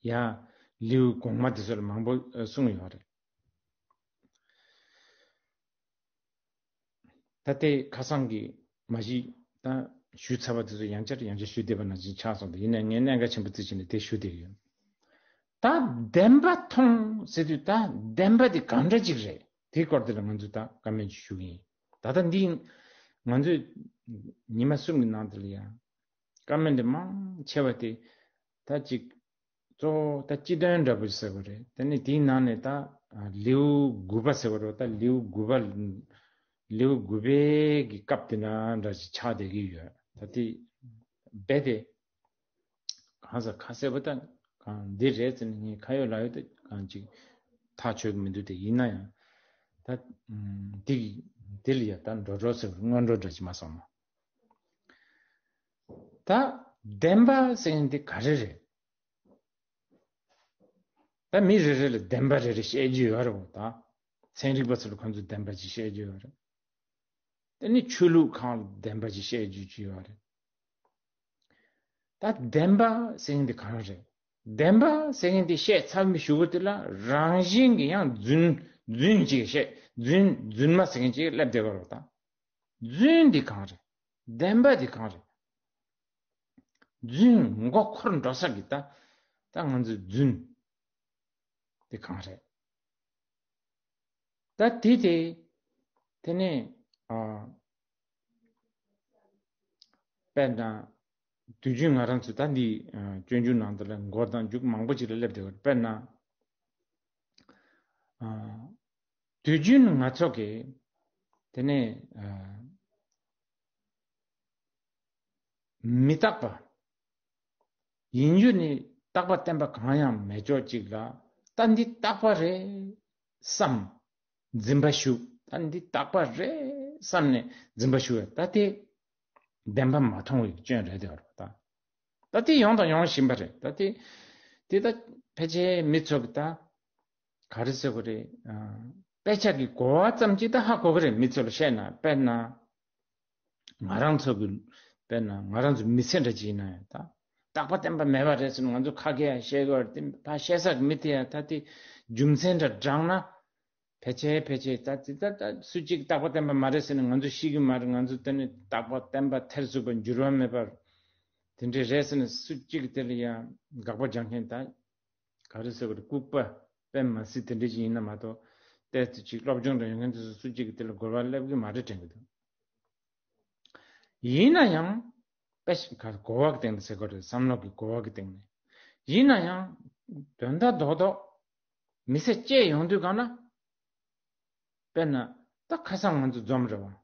ཡ་ལེའུ་གོང་མ་དེ་ཚོ་ལ་མང་པོ་གསུངས་ཡོད་རེད། ད་ལྟའི་ཁ་སང་གི་མ་གཞི་ད་ཞུས་ཚར་བ་དེ་ཚོ་ཡང་བསྐྱར་ཡང་བསྐྱར་ཞུ་བསྡད་པ་ནང་བཞིན་ཆགས་སོང་། དེ་ཡིན་ནའི་ངས་གནད་འགག་ཆེན་པོ་བརྩིས་བྱས་ནས་དེ་ཞུ་བསྡད་ཡོད། ད་བདེན་པ་མཐོང་ཟེར་དུས་ད་བདེན་པ་དེ་གང་འདྲ་ཅིག་རེད། དེའི་སྐོར་དེ་ལ་ང་ཚོས་ད་བཀའ་མོལ་ཅིག་ཞུ་གི་ཡིན། ད་ལྟ་འདི་ང་ཚོས་ ཉི་མ་གསུམ་གྱི་ནང་དུ་ལ་ཡང་བཀའ་མོལ་འདི་མང་ཆེ་བ་དེ་ད་ཅིག་གཙོ་བོ་ད་སྤྱི་དོན་འདྲ་པོ་ཟེར་དགོས་རེད། དེ་ནས་དེའི་ནང་ནས་ད་ལེའུ་དགུ་པ་ཟེར་དགོས་རེད། ད་ལེའུ་དགུ་པ་ལེའུ་དགུ་པའི་གི་སྐབས་དེ་ན་འདྲ་ཞིག་ཆགས་བསྡད་ཀྱི་ཡོད། ད་དེ་རྦད་དེ་གང་ཟག་ཁ་གསལ་པོ་ད་གང་འདི་རེད་ཟེར་ནས་ངས་ཁ་ཡོད་ལག་ཡོད་དུ་གང་ཅིག་ཐག་ཆོད་ཀྱི་མི་འདུག་དེ་ཡིན་ན་ཡང་ད་འདི་འདི་ལ་ཡ་ད་འགྲོ་འགྲོ་ཟེར་བ་སྔོན་འགྲོ་འདྲ་ཅིག་མ་སོང་ན། ད་བདེན་པ་ཟེར་མཁན་འདི་ག་རེ་རེད། ད་མི་རེ་རེ་ལ་བདེན་པ་རེ་རེ་བཤད་རྒྱུ་ཡོད་རེད་བ། ད་ཚན་རིག་པ་ཚོ་ལ་ཁོང་ཚོས་བདེན་པ་ཅིག་བཤད་རྒྱུ་ཡོད་རེད། དེ་ནི་ཆོས་ལུགས་ཁག་ལ་བདེན་པ་ཅིག་བཤད་རྒྱུ་ཅིག་ཡོད་རེད། ད་བདེན་པ་ཟེར་མཁན་འདི་གང་རེད། བདེན་པ་ཟེར་མཁན་འདི་བཤད་ཚར་མི་ཞུ་གི་དེ་ལ་རང་བཞིན་གྱི་ཡང་རྫུན་རྫུན་ཅིག་བཤད་རྫུན་རྫུན་མ་ཟེར་མཁན་ཅིག་སླེབས་བསྡད་པ་རེད། ད་རྫུན་འདི་གང་རེད། བདེན་པ་འདི་གང་རེད། རྫུན་མགོ་འཁོར་འགྲོ་ས་གི་ད་ད་ང་ཚོའི་རྫུན་འདི་གང་རེད། ད་དེ་དེ་དེ་ནས་ཨ་དཔེར་ན་དུས་རྒྱུན་ང་རང་ཚོ་ད་འདི་ཨ་སྤྱོད་འཇུག་ནང་དུ་ལ་མགོ་དང་མཇུག་མང་པོ་ཅིག་ལ་སླེབས་བསྡད་ཡོད། དཔེར་ན་ཨ་དུས་རྒྱུན་ང་ཚོ་གི་དེ་ནས་ཨ་མི་རྟག་པ། ཡིན་རྒྱུ་ནི་རྟག་པ་བརྟན་པ་གང་ཡང་མེད་ཅོག་ཅིག་ལ་ད་འདི་རྟག་པ་རེད་བསམ་འཛིན་པ་ཞུ། ད་འདི་རྟག་པ་རེད་བསམ་ནས་འཛིན་པ་ཞུ་བས་ད་དེ་བདེན་པ་མ་མཐོང་བའི་སྐྱོན་རེད་དེ་བར་ད། ད་དེ་ཡོང་དང་ཡོང་བཞིན་པ་རེད། ད་དེ་དེ་ད་ཕལ་ཆེར་མི་ཚོ་གི་ད་ག་རེ་ཟེར་དགོས་རེད། ཨ་དཔེ་ཆ་གི་གོ་བ་ཙམ་ཅིག་ད་ཧ་གོ་གི་རེད། མི་ཚོ་ལ་བཤད་ན། དཔེར་ན་ང་རང་ཚོ་གི་དཔེར་ན་ང་རང་ཚོ་མི་ཚེ་འདྲ་ཅིག་ཡིན་ན་ཡང་ད་རྟག་པ་བརྟན་པ་མེད་པ་རེད་ཟེར་ན་ང་ཚོ་ཁ་སྐད་ཡང་བཤད་དགོས་རེད། དེ་ཕ་བཤད་ས་གི་མི་དེ་ཡང་ད་དེ་རྒྱུ་མཚན་འདྲ་བགྲངས་ན། ཕལ་ཆེར་ཕལ་ཆེར་ད་ཙི་ད་ད་སུ་གཅིག་རྟག་པ་བརྟན་པ་མ་རེད་ཟེར་ནས་ང་ཚོ་ཤི་གི་མ་རེད། ང་ཚོ་དེ་ནི་རྟག་པ་བརྟན་པ་ཐེར་ཟུག་པ་འགྱུར་བ་མེད་པར་དེ་འདྲས་རེད་ཟེར་ནས་སུ་གཅིག་དེ་ལ་ཡང་དགག་པ་རྒྱག་མཁན་ད་ག་རེ་ཟེར་བ་རེད། ལྐུགས་པ་དཔེ་མ་སྲིད་དེ་འདྲས་ཅིག་ཡིན་ན་མ་གཏོགས་ཏོག་ཙམ་ཅིག་སློབ་སྦྱོང་འདྲ་ཡོད་མཁན་དེ་ཚོ་སུ་གཅིག་གིས་དེ་ལ་གོ་བ་སླེབས་གི་མ་རེད་དྲན་གི་འདུག་ཡིན་ན་ཡང་དཔེ་ག་གོ་བ་གི་སྟེང་ནས་ཟེར་དགོས་རེད། བསམ་བློ་གི་གོ་བ་གི་སྟེང་ནས་ཡིན་ན་ཡང་དོན་དག་རྡོག་རྡོག་མི་ཚེ་སྐྱེལ་ཡོང་དུས་གང་ན། དཔེར་ན་ད་ཁ་སང་ང་ཚོ་འཛོམས་རེད་བ།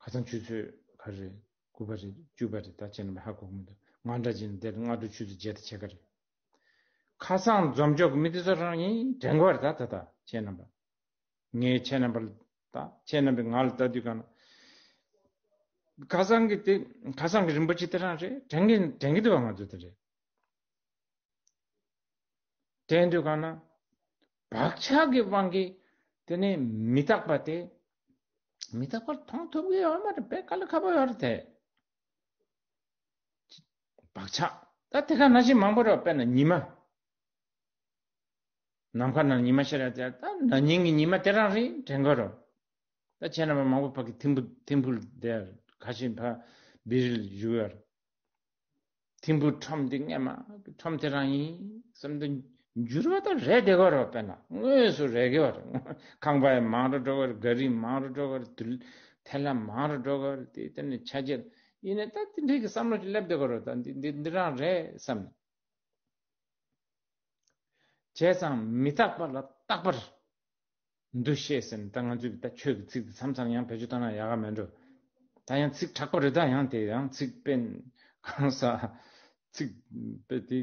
ཁ་སང་ཆུ་ཚོད་ག་རེ་རེད། དགུ་པ་རེད། བཅུ་པ་རེད། ད་བྱས་ན་ཧ་གོ་གི་མི་འདུག་ང་འདྲ་བྱས་ན་དེར་སྔ་དྲོ་ཆུ་ཚོད་བརྒྱད་དང་ཕྱེད་ཀ་རེད། ཁ་སང་འཛོམས་འཇོག་གི་མི་དེ་ཚོ་རང་ཡིན་དྲན་གོ་རེད། ད་ད་ད་ཁྱེད་རྣམ་པ་ངས་ཁྱེད་རྣམ་པ་ལ་ད་ཁྱེད་རྣམ་པས་ང་ལ་ལྟ་དུས་གང་ན་ཁ་སང་གི་དེ་ཁ་སང་གི་རིན་པོ་ཆེ་དེ་རང་རེད་དྲན་གི་དྲན་གི་འདུག་བ། ང་ཚོ་དེ་རེད། དྲན་དུས་གང་ན། བག་ཆགས་ཀྱི་དབང་གིས་དེ་ནས་མི་རྟག་པ་དེ། མི་རྟག་པར་མཐོང་ཐུབ་ཀྱི་ཡོད་མ་རེད། དཔེ་དཀའ་ལས་ཁག་པོ་ཡོད་རེད་དེ། བག་ཆགས། ད་དེ་ག་ནང་བཞིན་མང་པོ་རེད། དཔེར་ན་ཉི་མ། ནམ་མཁའ་ནང་ཉི་མ་ཤར་ཡ་དེ་ད་ན་ནིང་གི་ཉི་མ་དེ་རང་རེད་དྲན་གི་རེད། ད་ཁྱེད་རྣམ་པ་མང་པོ་ཕ་གི་ཐིམ་ཕུ་ཐིམ་ཕུ་ལ་བསྡད་ཡ་རེད། ཁ་ཤས་ཕ་བི་རི་ལ་བཞུགས་ཡ་རེད། ཐིམ་ཕུ་ཁྲོམ་འདི་སྔས་མ་ཁྲོམ་དེ་རང་ཡིན་བསམ་དུ་འགྱུར་བ་དང་རེད་བསྡད་གོ་རོ། དཔེར་ན་དངོས་སུ་རེད་གི་བ་རེད། ཁང་པ་ཡང་མང་རུ་འགྲོ་གི་རེད། ག་རི་མང་རུ་འགྲོ་གི་རེད། དུ་ཐལ་ལ་མང་རུ་འགྲོ་གི་རེད། དེ་དེ་ནི་ཆ་རྐྱེན་ཡིན་ནའི་ད་དེ་འདྲའི་གི་བསམ་བློ་ཅིག་སླེབས་བསྡད་གོ་རོ། ད་འདི་འདི་འདི་རང་རེད་བསམ་ནས། བྱས་ཙང་མི་རྟག་པ་ལ་རྟག་པར་འདུ་ཤེས་ཟེར་ནས་ད་ང་ཚོས་ད་ཆོས་ཀྱི་ཚིག་འདི་མཚམས་མཚམས་ཡང་བེད་སྤྱོད་བཏང་ན་ཡག་ག་མེད་འགྲོ། ད་ཡང་ཚིག་དྲག་པོ་རེད། ད་ཡང་དེ་ཡང་ཚིག་དཔེ་གང་ཟག་ཚིག་དཔེ་དེ་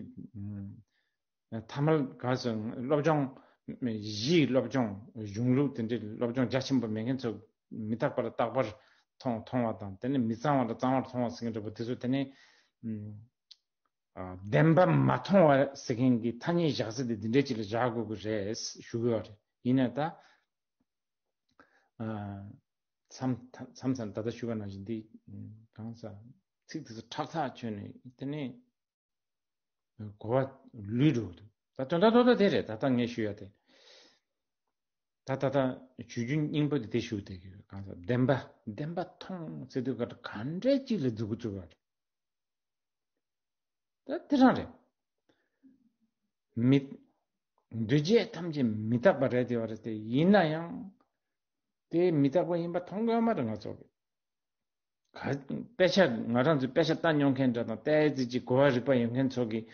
ཐ་མལ་ག་སོ་སློབ་སྦྱོང་གཞིའི་སློབ་སྦྱོང་གཞུང་ལུགས་དེ་འདྲའི་སློབ་སྦྱོང་རྒྱ་ཆེན་པོ་མེད་མཁན་ཚོ་མི་རྟག་པར་རྟག་པར་མཐོང་མཐོང་བ་དང་དེ་ནས་མི་གཙང་བ་ལ་གཙང་བར་མཐོང་བ་ཟེར་མཁན་འདྲ་པོ་དེ་ཚོ་དེ་ནས། ཨ། བདེན་པ་མ་མཐོང་བ་ཟེར་མཁན་གྱི་ཐ་སྙད་བཞག་ས་དེ་འདི་འདྲའི་ཅིག་ལ་བཞག་དགོས་ཀྱི་རེད་ཞུ་གི་ཡོད་རེད། ཡིན་ན་ད། ཨ། མཚམས་མཚམས་མཚམས་ད་ལྟ་ཞུ་བ་ནང་བཞིན་འདི་གང་ཟག་ཚིག་དེ་ཚོ་ཁྲག་ཐག་ཆོད་ནས་དེ་ནས་གོ་བ་ལུས་འགྲོ་གི་འདུག་ད་དོན་དག་ཏག་ཏག་དེ་རེད། ད་ལྟ་ངས་ཞུ་ཡ་དེ། ད་ད་ལྟ་ཇུས་རྒྱུ་སྙིང་པོ་དེ་དེ་ཞུ་བསྡད་ཀྱི་ཡོད། གང་ཟག་བདེན་པ་བདེན་པ་མཐོང་ཟེར་དུས་ག་ག་འདྲའི་ཅིག་ལ་འཛུགས་ཀྱི་འཛུགས་པ་རེད། ད་དེ་རང་རེད། མི། འདུས་བྱས་ཐམས་ཅད་མི་རྟག་པ་རེད་དེ་བ་རེད་དེ། ཡིན་ན་ཡང་དེ་མི་རྟག་པ་ཡིན་པ་མཐོང་གི་ཡོད་མ་རེད་ང་ཚོ་གི། ག་དཔེ་ཆ་ང་རང་ཚོས་དཔེ་ཆ་ལྟ་མྱོང་མཁན་འདྲ་དང་ཏོག་ཙམ་ཅིག་གོ་བ་རིག་པ་ཡོད་མཁན་ཚོ་གིས་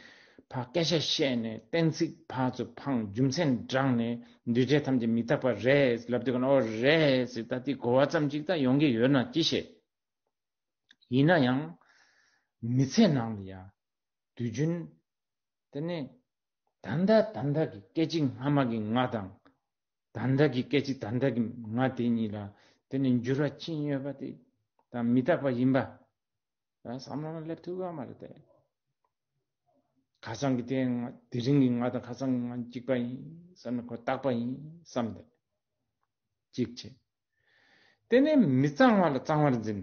ཕར་སྐད་ཆ་བཤད་ནས་གཏན་ཚིགས་ཕར་ཚུར་འཕངས་རྒྱུ་མཚན་བགྲངས་ནས་འདུས་བྱས་ཐམས་ཅད་མི་རྟག་པ་རེད་ལབ་དུས་ཀ་ན་ཨོ་རེད་ཟེར་ད་དེ་གོ་བ་ཙམ་ཅིག་ད་ཡོང་གི་ཡོད་ན་ཅི་ཤེས། ཡིན་ན་ཡང་མི་ཚེ་ནང་ལ་ཡ་དུས་རྒྱུན་དེ་ནས་ད་ལྟ་ད་ལྟ་གི་སྐད་ཅིག་སྔ་མ་གི་ང་དང་། ད་ལྟ་གི་སྐད་ཅིག་ད་ལྟ་གི་ང་དེ་གཉིས་ལ་དེ་ནས་འགྱུར་བ་ཕྱིན་ཡོད་པ་དེ་ད་མི་རྟག་པ་ཡིན་པ་ད་བསམ་བློ་ལ་སླེབས་ཐུབ་ཀྱི་མ་རེད་དེ། ཁ་སང་གི་དེ་ང་དེ་རིང་གི་ང་དང་ཁ་སང་གི་ང་གཅིག་པ་ཡིན་བསམ་ན་ཁོ་རྟག་པ་ཡིན་བསམ་དེ་གཅིག་བྱས། དེ་ནས་མི་གཙང་བ་ལ་གཙང་བར་འཛིན།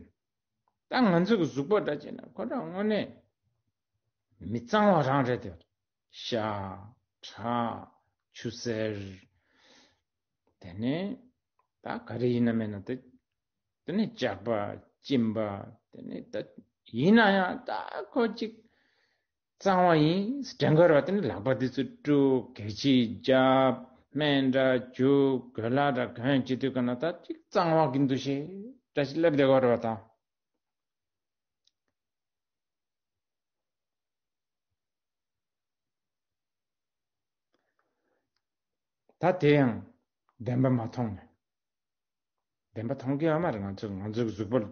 ད་ང་ཚོ་གི་གཟུགས་པོ་འདྲ་བྱས་ན་ཁོ་རང་དངོས་གནས་མི་གཙང་བ་རང་རེད་དེ། ཤ། ཁྲག་ཆུ་སེར། དེ་ནས་ད་ག་རེ་ཡིན་ན་མེད་ན་དེ། དེ་ནས་ལྕགས་པ་གཅིན་པ། དེ་ནས་ད་ཡིན་ན་ཡང་ད་ཁོ་གཅིག་གཙང་བ་ཡིན་དྲན་གྱི་ཡོད་རེད་བ། དེ་ནས་ལག་པ་དེ་ཚོ་བཀྲུ་གད་ཕྱིས་རྒྱབ་སྨན་འདྲ་བྱུག་གོས་ལྭ་འདྲ་གོན་བྱེད་དུས་ག་ན་ད་གཅིག་གཙང་བ་གི་འདུ་ཤེས་འདྲ་ཞིག་སླེབས་བསྡད་ཀྱི་ཡོད་རེད་བ་ད། ད་དེ་ཡང་བདེན་པ་མ་མཐོང་ནས། བདེན་པ་མཐོང་གི་ཡོད་མ་རེད། ང་ཚོ་ང་ཚོའི་གཟུགས་པོ་ལ།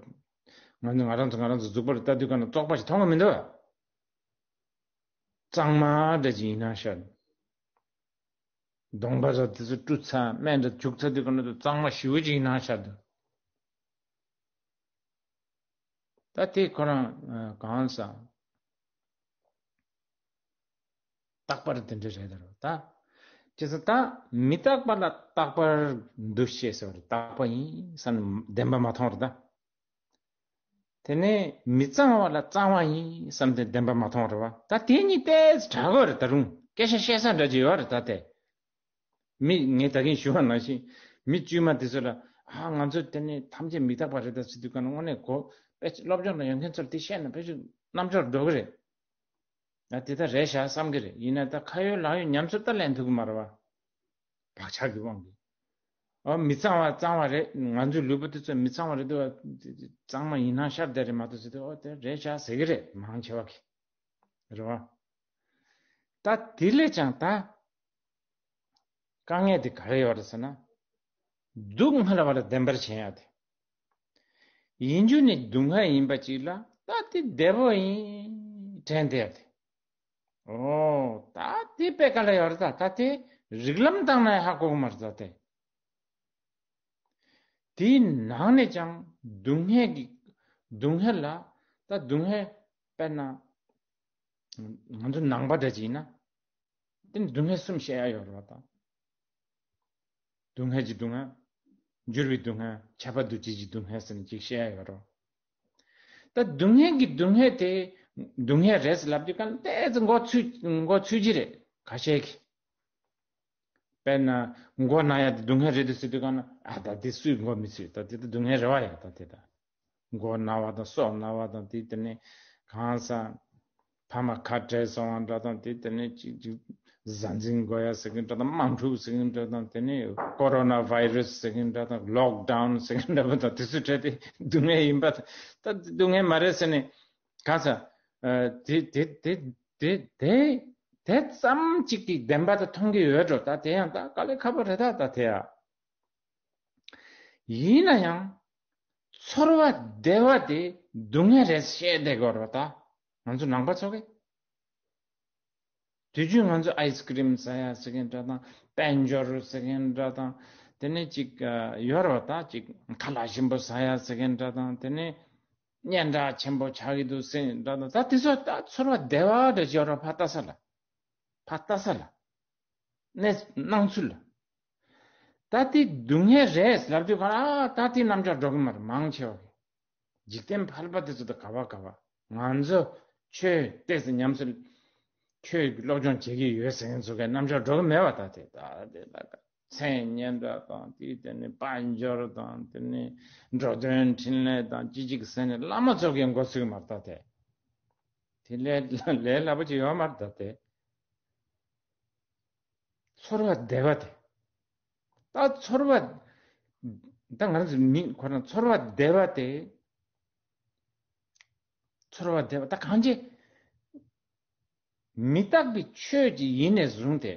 ང་ཚོ་ང་རང་ཚོ་ང་རང་ཚོ་གཟུགས་པོ་ལ་ལྟ་དུས་ག་ན་བཙོག་པ་ཞིག་མཐོང་གི་མི་འདུག་གཙང་མ་འདྲ་ཅིག་ཡིན་ན་ཤར། གདོང་པ་ར་དེ་ཚོ་བཀྲུ་ཚར་སྨན་འདྲ་བྱུག་ཚར་དུས་ག་ན་གཙང་མ་ཞེ་པོ་ཅིག་ཡིན་ན་ཤར་འདུག་ད་དེ་ཁོ་རང་གང་ཟག་རྟག་པར་དེ་འདྲ་རེད་ད་རོ་ད། ཅེས་ད་མི་རྟག་པ་ལ་རྟག་པར་འདུ་ཤེས་ཟེར་བ་རེད། རྟག་པ་ཡིན་བསམ་བདེན་པ་མ་མཐོང་རེད་ད། དེ་ནས་མི་གཙང་བ་ལ་གཙང་བ་ཡིན་བསམ་སྟེ་བདེན་པ་མ་མཐོང་རེད་བ། ད་དེ་གཉིས་ཏོག་ཙམ་དྲག་གི་རེད་ད་རུང་སྐད་ཆ་བཤད་ས་འདྲ་ཅིག་ཡོད་རེད་ད་དེ། མི་ངས་ད་གིན་ཞུ་བ་ནང་བཞིན་མི་དཀྱུས་མ་དེ་ཚོ་ལ་ཨ་ང་ཚོ་དེ་ནས་ཐམས་ཅད་མི་རྟག་པ་རེད་ད་ཟེར་དུས་ག་ན་དངོས་གནས་གོ་དཔེ་སློབ་སྦྱོང་ལ་ཡོད་མཁན་ཚོར་དེ་བཤད་ན་དཔེ་ཅིག་རྣམ་འགྱུར་འགྲོ་གི་རེད། ང་དེ་ལྟར་རེད་ཤག་བསམ་གི་རེད། ཡིན་ན་ད་ཁ་ཡོད་ལག་ཡོད་ཉམས་སུ་ད་ལེན་ཐུབ་གི་མ་རེད་བ། བག་ཆགས་ཀྱི་དབང་གིས། ཨ་མི་གཙང་བ་གཙང་བ་རེད། ང་ཚོའི་ལུས་པོ་དེ་ཚོ་མི་གཙང་བ་རེད་འདུག་བ། གཙང་མ་ཡིན་སྣང་ཤར་བསྡད་རེད་མ་གཏོགས་ཟེར་དུས་ཨོ་དེ་རེད་ཤག་ཟེར་གི་རེད་མང་ཆེ་བ་གིས། རེད་བ། ད་དེ་ལས་ཀྱང་ད། དཀའ་ངལ་དེ་ག་རེ་ཡོད་རེད་ཟེར་ན། སྡུག་བསྔལ་བ་ལ་བདེན་པར་ཞེན་ཡ་དེ། ཡིན་རྒྱུ་ནི་སྡུག་བསྔལ་ཡིན་པ་ཅིག་ལ་ད་དེ་བདེ་པོ་ཡིན་དྲན་བསྡད་ཡ་དེ། ཨོ་ད་དེ་དཔེ་དཀའ་ལས་ཡོད་རེད་ད། ད་དེ་རིགས་ལམ་བཏང་ན་ཧ་གོ་གི་མ་རེད་ད་དེ། དེའི་ནང་ནས་ཀྱང་སྡུག་བསྔལ་གྱི་སྡུག་བསྔལ་ལ་ད་སྡུག་བསྔལ་དཔེར་ན་ང་ཚོ་ནང་པ་འདྲ་ཅིག་ཡིན་ན། དེ་ནི་སྡུག་བསྔལ་གསུམ་བཤད་ཡ་ཡོད་རེད་བ་དང་། སྡུག་བསྔལ་གྱི་སྡུག་བསྔལ། འགྱུར་བའི་སྡུག་བསྔལ། ཁྱབ་པ་འདུ་བྱེད་ཀྱི་སྡུག་བསྔལ་ཟེར་ནས་ཅིག་བཤད་ཡ་ཡོད་རེད་བ། ད་སྡུག་བསྔལ་གྱི་སྡུག་བསྔལ་དེ་སྡུག་བསྔལ་རེད་ཟེར་ལབ་དུས་ག་ལ་ཏོག་ཙམ་མགོ་ཚོས་མགོ་ཚོས་ཀྱི་རེད་ཁ་ཤས་ཀྱིས། དཔེར་ན་མགོ་ན་ཡ་དེ་སྡུག་བསྔལ་རེད་འདུག་ཟེར་དུས་ག་ན་ཨ་ད་དེ་སུས་མགོ་མི་ཚོས། ད་དེ་ད་སྡུག་བསྔལ་རེད་བ་ཡ། ད་དེ་ད། མགོ་ན་བ་དང་སྲོག་ན་བ་དང་དེ་དེ་ནས་གང་ཟག་ཕ་མ་ཁ་བྲལ་སོང་བ་འདྲ་དང་དེ་དེ་ནས་ཅིག་ཅིག་གཟའ་འཛིན་འགོ་ཡ་ཟེར་གི་འདྲ་དང་དམག་འཁྲུག་ཟེར་གི་འདྲ་དང་དེ་ནས་ཀོ་རོ་ན་བྷའི་རུ་སི་ཟེར་གི་འདྲ་དང་ལོག་ཌའུན་ཟེར་གི་འདྲ་པོ་དང་དེ་ཚོ་འཕྲད་དེ་སྡུག་བསྔལ་ཡིན་པ་ད་སྡུག་བསྔལ་མ་རེད་ཟེར་ནས་གང་ཟག་དེ་དེ་དེ་དེ་དེ་དེ་ཙམ་ཅིག་གི་བདེན་པ་ད་མཐོང་གི་ཡོད་འགྲོ། ད་དེ་ཡང་ད་དཀའ་ལས་ཁག་པོ་རེད་ད། ད་དེ་ཡ། ཡིན་ན་ཡང་། ཚོར་བ་བདེ་བ་དེ་སྡུག་བསྔལ་རེད་བཤད་བསྡད་དགོས་རེད་ད། ང་ཚོ་ནང་པ་ཚོ་གིས། དུས་རྒྱུན་ང་ཚོ་ཨའི་སི་ཀི་རིམ་ཟ་ཡ་ཟེར་མཁན་འདྲ་དང་དཔལ་འབྱོར་ཟེར་མཁན་འདྲ་དང་དེ་ནས་ཅིག་ཡོད་རེད་བ། ད་ཅིག་ཁ་ལག་ཞིམ་པོ་ཟ་ཡ་ཟེར་མཁན་འདྲ་དང་དེ་ནས་སྙན་གྲགས་ཆེན་པོ་ཆགས་ཀྱི་འདུག་ཟེར་མཁན་འདྲ་དང་ད་དེ་ཚོ་ད་ཚོར་བ་བདེ་བ་འདྲ་ཅིག་ཡོད་རེད་ཕར་ལྟ་ས་ལ། ཕར་ལྟ་ས་ལ། གནས་སྣང་ཚུལ་ལ། ད་དེ་སྡུག་བསྔལ་རེད་ལབ་དུས་ག་ཨ་ད་དེ་རྣམ་འགྱུར་འགྲོ་གི་མ་རེད་མང་ཆེ་བ་གི། འཇིག་རྟེན་ཕལ་པ་དེ་ཚོ་ད་ག་བ་ག་བ་ང་ཚོ་ཆོས་ཏོག་ཙམ་ཉམས་སུ་ཆོས་ཀྱི་སློབ་སྦྱོང་བྱེད་ཀྱི་ཡོད་ཟེར་མཁན་ཚོ་གི་རྣམ་འགྱུར་འགྲོ་གི་མེད་པ་ད་དེ་ད་དེ་ད་ག་མཚན་སྙན་གྲགས་དང་དེ་དེ་ནས་དཔལ་འབྱོར་དང་དེ་ནས་འགྲོ་དོན་འཕྲིན་ལས་དང་ཅི་ཅིག་ཟེར་ནས་བླ་མ་ཚོ་གི་མགོ་ཚོས་ཀྱི་མ་རེད་ད་དེ། དེ་ལས་ལས་སླ་པོ་ཅིག་ཡོད་མ་རེད་ད་དེ། ཚོར་བ་བདེ་བ་དེ། ད་ཚོར་བ། ད་ང་རང་ཚོ་མི་ཁོ་རང་ཚོར་བ་བདེ་བ་དེ། ཚོར་བ་བདེ་བ་ད་གང་ཅི། མི་རྟག་པའི་ཆོས་ཀྱི་ཡིན་ནས་བཟུང་སྟེ།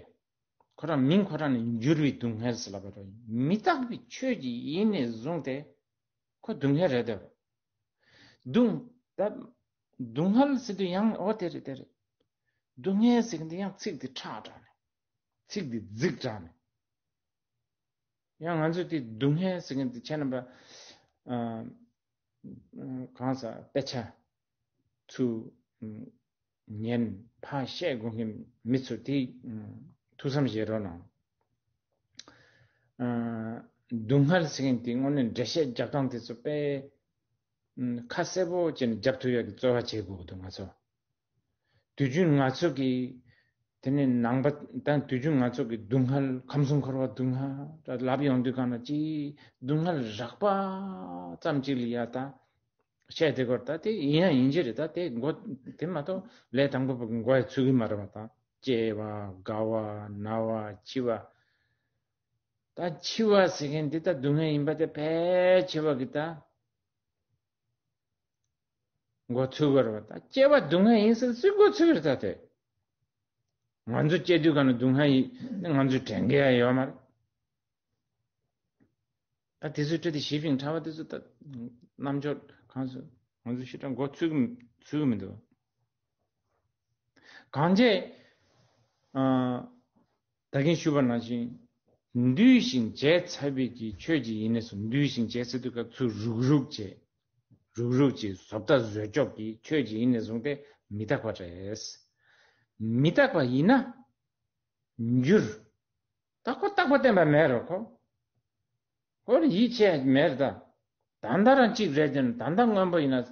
ཁོ་རང་མིང་ཁོ་རང་ནས་འགྱུར་བའི་སྡུག་བསྔལ་ཟེར་ལབ་པ་རེད། མི་རྟག་པའི་ཆོས་ཀྱི་ཡིན་ནས་བཟུང་སྟེ། ཁོ་སྡུག་བསྔལ་རེད་དོ། སྡུག་ད་སྡུག་བསྔལ་ཟེར་དུས་ཡང་འོ་དེ་རེད་དེ་རེད། སྡུག་བསྔལ་ཟེར་གི་འདི་ཡང་ཚིག་འདི་ཁྲག་དྲགས་ནས། ཚིག་འདི་རྫིག་དྲགས་ནས། ཡང་ང་ཚོས་དེ་སྡུག་བསྔལ་ཟེར་མཁན་དེ་ཁྱེད་རྣམ་པ། ཨ། གང་ཟག་དཔེ་ཆ་ཚུར་ཉན་ཕར་བཤད་དགོས་མཁན་མི་ཚོ་དེ་ཐུགས་བསམ་བཞེས་རོགས་གནང་། ཨ། སྡུག་བསྔལ་ཟེར་མཁན་དེ་དངོས་གནས་འགྲེལ་བཤད་རྒྱག་སྟངས་དེ་ཚོ་དཔེ་ཁ་གསལ་པོ་བྱས་ནས་རྒྱབ་ཐུབ་ཡག་གི་རྩོལ་བ་བྱེད་དགོས་ཀྱི་འདུག་ང་ཚོ། དུས་རྒྱུན་ང་ཚོ་གི་དེ་ནས་ནང་པ་དང་དུས་རྒྱུན་ང་ཚོ་གི་སྡུག་བསྔལ་ཁམས་གསུམ་འཁོར་བ་སྡུག་བསྔལ་ལབ་ཡོང་དུས་གང་ན་ཅི་སྡུག་བསྔལ་རགས་པ་ཙམ་ཅིག་ལ་ཡ་ད་བཤད་དེ་སྐོར་ད་དེ་ཡིན་ཡང་ཡིན་གྱི་རེད། ད་དེ་མགོ་དེ་མ་གཏོགས་ལས་དང་པོ་པོ་གི་མགོ་ཡ་ཚུད་ཀྱི་མ་རེད་བ། ད་སྐྱེ་བ་རྒ་བ་ན་བ་འཆི་བ། ད་འཆི་བ་ཟེར་མཁན་འདི་ད་སྡུག་བསྔལ་ཡིན་པ་དེ་ཕལ་ཆེ་བ་གི་ད། མགོ་ཚོས་དགོས་རེད་པ། ད་སྐྱེ་བ་སྡུག་བསྔལ་ཡིན་ཟེར་སུས་མགོ་ཚོས་རེད། ད་དེ་ང་ཚོ་སྐྱེ་དུས་ག་ནས་སྡུག་བསྔལ་ཡིན་ནི་ང་ཚོས་དྲན་གི་ཡ་ཡོད་མ་རེད། ད་དེ་ཚོའི་ཁྲོད་དུ་ཞི་ཅིང་ཕྲ་བ་དེ་ཚོ་ད་རྣམ་འབྱོར་གང་ཚོ་ང་ཚོ་ཞེ་དྲག་མགོ་ཚོས་གི་ཚོས་གི་མི་འདུག་གང་བྱས། ཨ། ད་གིན་ཞུས་པ་ནང་བཞིན། འདུས་ཤིང་བྱས་ཚར་བའི་གི་ཆོས་ཀྱི་ཡིན་ནས་སུ་འདུས་ཤིང་བྱས་ཟེར་དུས་སྐབས་ཚུར་རུག་རུག་བྱས། རུག་རུག་བྱས་བཟོ་ལྟ་བཟོས་ཅོག་གི་ཆོས་ཀྱི་ཡིན་ནས་བཟུང་སྟེ་མི་རྟག་པ་རེད། མི་རྟག་པ་ཡིན་ན་འགྱུར། ད་ཁོ་རྟག་པ་བརྟན་པ་མེད་རོ་ཁོ། ཁོ་ལ་ཡིད་ཆེས་མེད་རེད་ད། ད་ལྟ་རང་གཅིག་རེད་དེ་ན་ད་ལྟ་སྔོན་པོ་ཡིན་ན་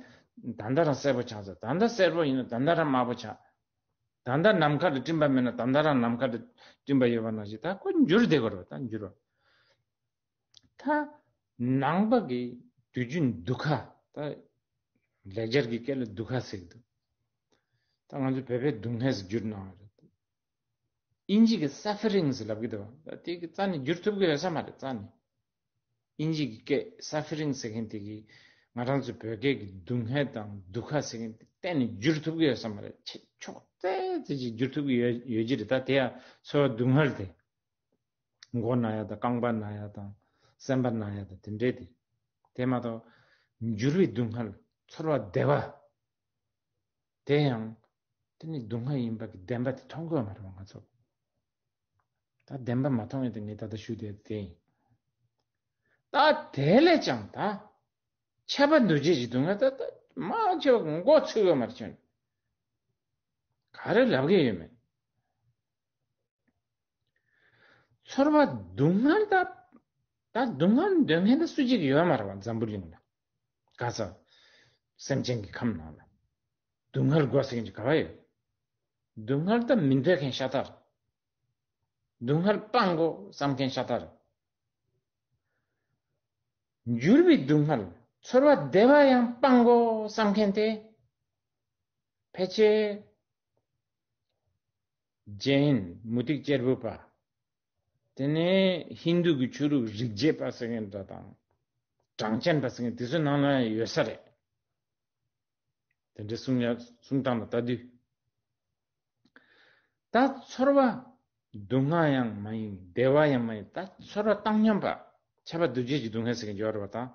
ད་ལྟ་རང་སེར་པོ་ཆགས་ཚར། ད་ལྟ་སེར་པོ་ཡིན་ན་ད་ལྟ་རང་དམར་པོ་ཆགས། ད་ལྟ་ནམ་མཁའ་ལ་སྤྲིན་པ་མེད་ན་ད་ལྟ་རང་ནམ་མཁའ་ལ་སྤྲིན་པ་ཡོད་པ་ནང་བཞིན་ད་ཁོ་འགྱུར་བསྡད་དགོས་རེད་ད་འགྱུར་བ། ད་ནང་པ་གི་དུས་རྒྱུན་དུ་ཁ་ད་ལེགས་སྦྱར་གྱི་སྐད་ལ་དུ་ཁ་ཟེར་གི་འདུག་ད་ང་ཚོ་བོད་པའི་སྡུག་བསྔལ་ཟེར་བསྒྱུར་གནང་བ་རེད། དབྱིན་ཇི་གི་སཱ་ཕ་རིང་ཟེར་ལབ་གི་འདུག་བ། དེ་གི་རྩ་ནས་བསྒྱུར་ཐུབ་གི་ཡོད་ས་མ་རེད་རྩ་ནས། དབྱིན་ཇི་གི་སྐད་སཱ་ཕ་རིང་ཟེར་མཁན་དེ་གི་ང་རང་ཚོ་བོད་སྐད་ཀྱི་སྡུག་བསྔལ་དང་དུ་ཁ་ཟེར་མཁན་དེ་གཏན་ནས་བསྒྱུར་ཐུབ་གི་ཡོད་ས་མ་རེད། ཆེ་ཕྱོགས་ཙེ་ཙེ་ཅིག་བསྒྱུར་ཐུབ་གི་ཡོད་ཡོད་ཀྱི་རེད། ད་དེ་ཡང་ཚོར་བ་སྡུག་བསྔལ་དེ། མགོ་ན་ཡ་དང་རྐང་པ་ན་ཡ་དང་སེམས་པ་ན་ཡ་དང་དེ་འདྲས་དེ། དེ་མ་གཏོགས་འགྱུར་བའི་སྡུག་བསྔལ་ཚོར་བ་བདེ་བ། དེ་ཡང་དེ་ནི་སྡུག་བསྔལ་ཡིན་པ་གི་བདེན་པ་དེ་མཐོང་གི་ཡོད་མ་རེད་པ་ང་ཚོ། ད་བདེན་པ་མ་མཐོང་ཡས་དེ་ངས་ད་ལྟ་ཞུས་དེ་དེ་ཡིན། ད་དེ་ལས་ཀྱང་ད་ཁྱབ་པ་འདུ་བྱེད་ཀྱི་སྡུག་བསྔལ་ད་ད་མ་ཁྱབ་པ་མགོ་ཚོས་ཡོད་མ་རེད་ཁྱོད། ག་རེ་ལབ་གི་ཡོད་མེད། ཚོར་བ་སྡུག་བསྔལ་ད། ད་སྡུག་བསྔལ་འདོད་མཁན་ད་སུ་གཅིག་ཡོད་མ་རེད་པ་འཛམ་བུ་གླིང་ལ། ག་ས། སེམས་ཅན་གྱི་ཁམས་ནང་ལ། སྡུག་བསྔལ་དགོས་ཟེར་མཁན་ཅིག་ག་པར་ཡོད། སྡུག་བསྔལ་ད་མི་འདོད་མཁན་ཤ་སྟག་རེད། སྡུག་བསྔལ་སྤང་དགོས་བསམ་མཁན་ཤ་སྟག་རེད། འགྱུར་བའི་སྡུག་བསྔལ་ཚོར་བ་བདེ་བ་ཡང་སྤང་དགོས་བསམ་མཁན་དེ། ཕལ་ཆེར། ཇེན། མུ་སྟེགས་གཅེར་བུ་པ། དེ་ནས་ཧིན་རྡུ་གི་ཆོས་ལུགས་རིག་བྱེད་པ་ཟེར་མཁན་འདྲ་དང་། གྲངས་ཅན་པ་ཟེར་མཁན་དེ་ཚོའི་ནང་ན་ཡོད་ས་རེད། དེ་འདྲའི་གསུང་ཡ་གསུང་སྟངས་ལ་ལྟ་དུས། ད་ཚོར་བ་སྡུག་བསྔལ་ཡང་མ་ཡིན་བདེ་བ་ཡང་མ་ཡིན་ད་ཚོར་བ་བཏང་སྙོམས་པ། ཁྱབ་པ་འདུ་བྱེད་ཀྱི་སྡུག་བསྔལ་ཟེར་མཁན་ཡོད་རེད་པ་ད།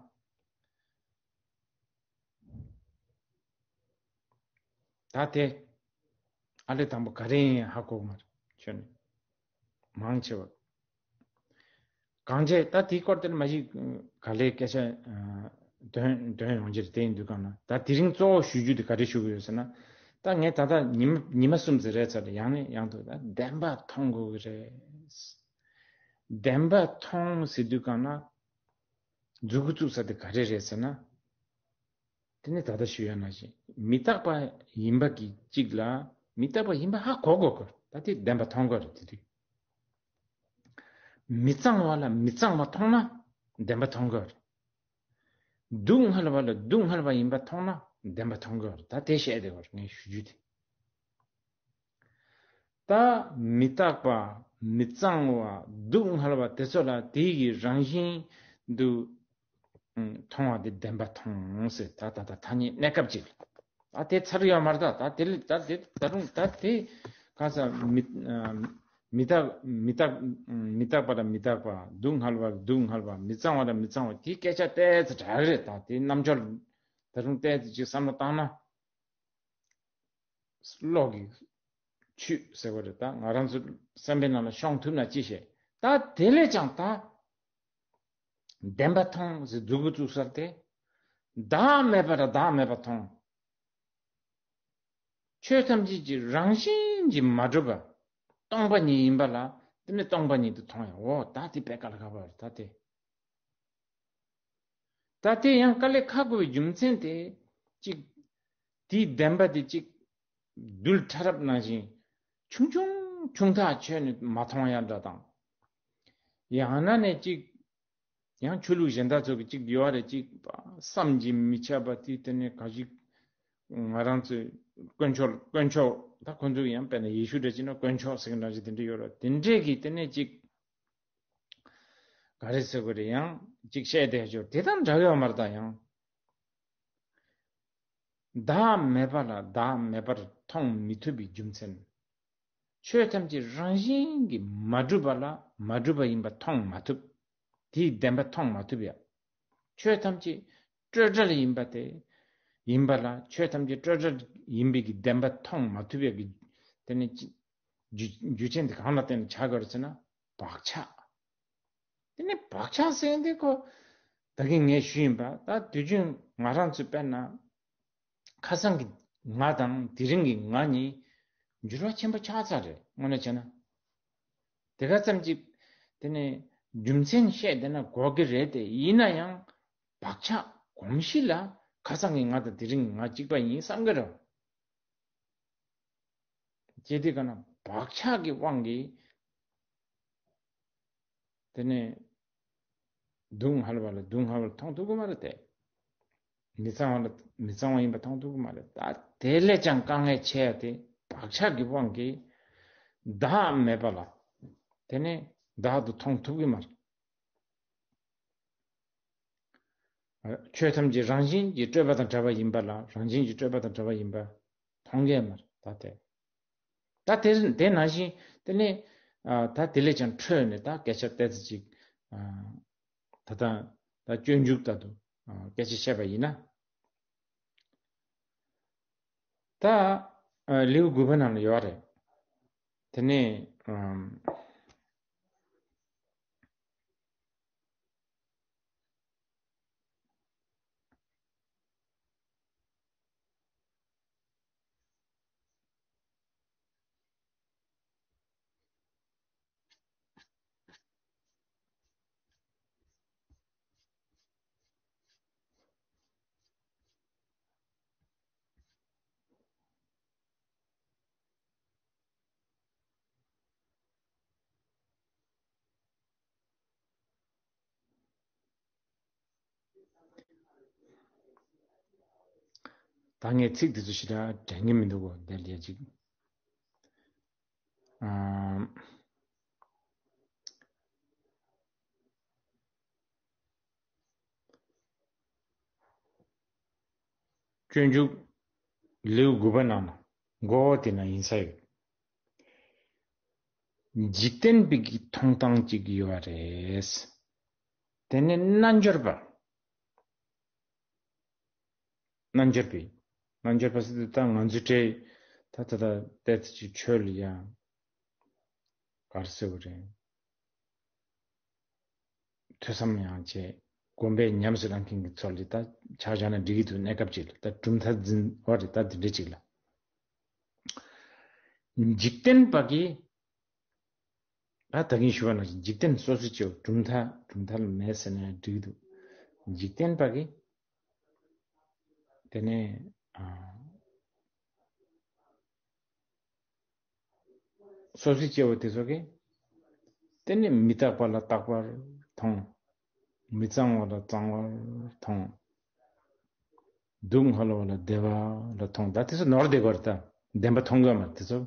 ད་དེ། ཨ་ལས་དང་པོ་ག་རེ་ཡིན་ཧ་གོ་མ་རེད་ཁྱོད་ནི། མང་ཆེ་བ། གང་བྱས་ད་དེའི་སྐོར་དེར་མ་གཞི་ག་ལེ་སྐད་ཆ་འདོན་འདོན་ཡོང་རྒྱུ་རེད། དེ་ཡིན་དུས་གང་ན་ད་དེ་རིང་གཙོ་བོ་ཞུ་རྒྱུ་དེ་ག་རེ་ཞུ་གི་ཡོད་ཟེར་ན། ད་ངས་ད་ལྟ་ཉི་མ་ཉི་མ་གསུམ་ཙམ་རེད་ཚར་ཡང་ནས་ཡང་དུ་ད་བདེན་པ་མཐོང་དགོས་ཀྱི་རེད། བདེན་པ་མཐོང་ཟེར་དུས་གང་ན། མཛུབ་གུ་བཙུགས་ས་དེ་ག་རེ་རེད་ཟེར་ན། དེ་ནི་ད་ལྟ་ཞུ་ཡ་ནང་བཞིན་མི་རྟག་པ་ཡིན་པ་གི་གཅིག་ལ་མི་རྟག་པ་ཡིན་པ་ཧ་གོ་དགོས་གི་ད་དེ་བདེན་པ་མཐོང་དགོས་རེད་དེ་དུས། མི་གཙང་བ་ལ་མི་གཙང་བ་མཐོང་ན་བདེན་པ་མཐོང་དགོས་རེད། སྡུག་བསྔལ་བ་ལ་སྡུག་བསྔལ་བ་ཡིན་པ་མཐོང་ན་བདེན་པ་མཐོང་དགོས་རེད། ད་དེ་བཤད་བསྡད་དགོས་རེད་ངས་ཞུ་རྒྱུ་དེ། ད་མི་རྟག་པ་མི་གཙང་བ་སྡུག་བསྔལ་བ་དེ་ཚོ་ལ་དེ་ཡི་རང་བཞིན་དུ་མཐོང་བ་དེ་བདེན་པ་མཐོང་ཟེར། ད་ད་ད་ཐ་སྙད་གནས་སྐབས་ཅིག་ ད་དེ་ཚར་ཡོད་མ་རེད། ད་ད་དེ་ལ་ད་དེ་ད་རུང་ད་དེ་ག་ས་མི་མི་རྟག་མི་རྟག་མི་རྟག་པ་ལ་མི་རྟག་པ། སྡུག་བསྔལ་བ་ལ་སྡུག་བསྔལ་བ། མི་གཙང་བ་ལ་མི་གཙང་བ། དེ་སྐད་ཆ་ཏོག་ཙམ་དྲག་རེད། ད་དེ་རྣམ་འབྱོར་ད་རུང་ཏོག་ཙམ་ཅིག་བསམ་བློ་བཏང་ན། གློག་གི་ཆུ་ཟེར་བ་རེད། ད་ང་རང་ཚོ་བསམ་པའི་ནང་ལ་ཤོང་ཐུབ་ན་ཅི་ཞེས། ད་དེ་ལས་ཀྱང་ད་བདེན་པ་མཐོང་ཟེར་མཛུབ་གུ་བཙུགས་ས་དེ། བདག་མེད་པ་ལ་བདག་མེད་པ་མཐོང་། ཆོས་ཐམས་ཅད་ཀྱི་རང་བཞིན་གྱིས་མ་གྲུབ་པ་སྟོང་པ་ཉིད་ཡིན་པ་ལ། དེ་ནི་སྟོང་པ་ཉིད་དུ་མཐོང་ཡང་། འོ་ད་དེ་དཔེ་ཀ་ལ་ཁ་བ་རེད། ད་དེ། ད་དེ་ཡང་དཀའ་ལས་ཁག་དགོས་པའི་རྒྱུ་མཚན་དེ། གཅིག་དེའི་བདེན་པ་དེ་གཅིག་རྡུལ་ཕྲ་རབ་ནང་བཞིན་ཆུང་ཆུང་ཆུང་ཐག་ཆོད་ནས་མ་མཐོང་ཡ་འདྲ་དང་། ཡང་ན་ནས་གཅིག་ཡང་ཆོས་ལུགས་གཞན་དག་ཚོ་གི་གཅིག་ཡོད་རེད། གཅིག་བསམ་གྱིས་མི་ཁྱབ་པ་དེ། དེ་ནས་ག་ཞིག་ང་རང་ཚོའི་དཀོན་མཆོག་དཀོན་མཆོག་ད་ཁོ་ཚོ་ཡང་དཔེར་ན་ཡེ་ཤུ་འདྲ་བྱས་ན་དཀོན་མཆོག་ཟེར་གྱི་འདྲ་ཞིག་དེ་འདྲ་ཡོད་རེད། དེ་འདྲས་ཀྱི་དེ་ནས་གཅིག་ག་རེ་ཟེར་དགོས་རེད། ཡང་གཅིག་བཤད་བསྡད་ཆོག་དེ་དང་འདྲ་ཡོད་མ་རེད། ད་ཡང་བདག་མེད་པ་ལ་བདག་མེད་པར་མཐོང་མི་ཐུབ་པའི་རྒྱུ་མཚན། ཆོས་ཐམས་ཅད་རང་བཞིན་གྱིས་མ་གྲུབ་པ་ལ་མ་གྲུབ་པ་ཡིན་པ་མཐོང་མ་ཐུབ། དེའི་བདེན་པ་མཐོང་མ་ཐུབ་ཡ། ཆོས་ཐམས་ཅད་སྤྲོས་བྲལ་ཡིན་པ་དེ། ཡིན་པ་ལ། ཆོས་ཐམས་ཅད་སྤྲོས་བྲལ་ཡིན་པའི་གི་བདེན་པ་མཐོང་མ་ཐུབ་ཡ་གི། དེ་ནི་རྒྱུ་རྒྱུ་རྐྱེན་དེ་གང་ལ་བརྟེན་ནས་ཆགས་ཀྱི་ཡོད་རེད་ཟེར་ན། བག་ཆགས། དེ་ནི་བག་ཆགས་ཟེར་འདི་ཁོ་ད་གིན་ངས་ཞུས་ཡིན་པ། ད་དུས་རྒྱུན་ང་རང་ཚོས་དཔེར་ན་ཁ་སང་གི་ང་དང་དེ་རིང་གི་ང་གཉིས་འགྱུར་བ་ཆེན་པོ་ཆགས་ཚར་རེད། དངོས་གནས་བྱས་ན། དེ་ག་ཙམ་ཅིག་དེ་ནི་རྒྱུ་མཚན་བཤད་བསྡད་ན་གོ་གི་རེད་དེ། ཡིན་ན་ཡང་བག་ཆགས་གོམས་གཤིས་ལ་ཁ་སང་གི་ང་དང་དེ་རིང་གི་ང་གཅིག་པ་ཡིན་བསམ་གི་རེད། ཅེས་དེ་ག་ན་བག་ཆགས་ཀྱི་དབང་གིས་དེ་ནས་སྡུག་བསྔལ་བ་ལ་སྡུག་བསྔལ་བར་མཐོང་ཐུབ་ཀྱི་མ་རེད་དེ། མི་གཙང་བ་ལ་མི་གཙང་བ་ཡིན་པ་མཐོང་ཐུབ་ཀྱི་མ་རེད། ད་དེ་ལས་ཀྱང་དཀའ་ངལ་ཆེ་ཡ་དེ་བག་ཆགས་ཀྱི་དབང་གིས་བདག་མེད་པ་ལ། དེ་ནས་བདག་ཏུ་མཐོང་ཐུབ་ཀྱི་མ་རེད། ཆོས་ཐམས་ཅད་རང་བཞིན་གྱིས་སྤྲོས་པ་དང་བྲལ་བ་ཡིན་པ་ལ། རང་བཞིན་གྱིས་སྤྲོས་པ་དང་བྲལ་བ་ཡིན་པ་མཐོང་གི་མ་རེད། ད་དེ། ད་དེ་དེ་ནང་བཞིན་དེ་ནས་ཨ་ད་དེ་ལས་ཀྱང་འཕྲོས་ནས་ད་སྐད་ཆ་ཏོག་ཙམ་ཅིག་ཨ་ད་ད་ད་སྤྱོད་འཇུག་ལྟར་དུ་ཨ་སྐད་ཆ་བཤད་པ་ཡིན་ན། ད་ཨ་ལེའུ་དགུ་པ་ནང་ལ་ཡོད་རེད། དེ་ནས་ཨམ། ད་ངས་ཚིག་འདི་ཚོ་ཞེ་དྲག་དྲན་གྱི་མི་འདུག་གོ། དེ་ལས་ཅིག་ཨམ། སྤྱོད་འཇུག་ལེའུ་དགུ་པ་ནང་ན་མགོ་བོ་དེ་ན་ཡིན་ས་ཡོད། འཇིག་རྟེན་པའི་གི་མཐོང་སྟངས་ཅིག་ཡོད་རེད། དེ་ནི་རྣལ་འབྱོར་པ། རྣལ་འབྱོར་པའི། རྣལ་འབྱོར་པ་ཟེར་དུས་ད་ང་ཚོའི་གྲས་ད་ད་ད་ཏོག་ཙམ་ཅིག་ཆོས་ལ་ཡང་ག་རེ་ཟེར་དགོས་རེད། ཐོས་བསམ་ཡང་བྱས། སྒོམ་པས་ཉམས་སུ་བླང་མཁན་གྱི་ཚོ་ལ་ད་ཆ་བཞག་ན་འགྲིག་གི་འདུག། གནས་སྐབས་ཅིག་ལ་ད་གྲུབ་མཐའ་འཛིན་པ་རེད། ད་དེ་འདྲ་ཅིག་ལ། འཇིག་རྟེན་པ་གིས་ད་ད་གིན་ཞུས་པ་ནང་བཞིན་འཇིག་རྟེན་སོ་སོའི་སྐྱེ་བོ། གྲུབ་མཐའ་གྲུབ་མཐའ་ལ་མེད་ཟེར་ན་འགྲིག་གི་འདུག། འཇིག་རྟེན་པ་གིས་དེ་ནས་ཨ། སོ་སོའི་སྐྱེ་བོ་དེ་ཚོ་གིས་དེ་ནི་མི་རྟག་པ་ལ་རྟག་པར་མཐོང་། མི་གཙང་བ་ལ་གཙང་བར་མཐོང་། སྡུག་བསྔལ་བ་ལ་བདེ་བ་ལ་མཐོང་། ད་དེ་ཚོ་ནོར་བསྡད་དགོས་རེད། ད་བདེན་པ་མཐོང་དགོས་མ་རེད་དེ་ཚོ།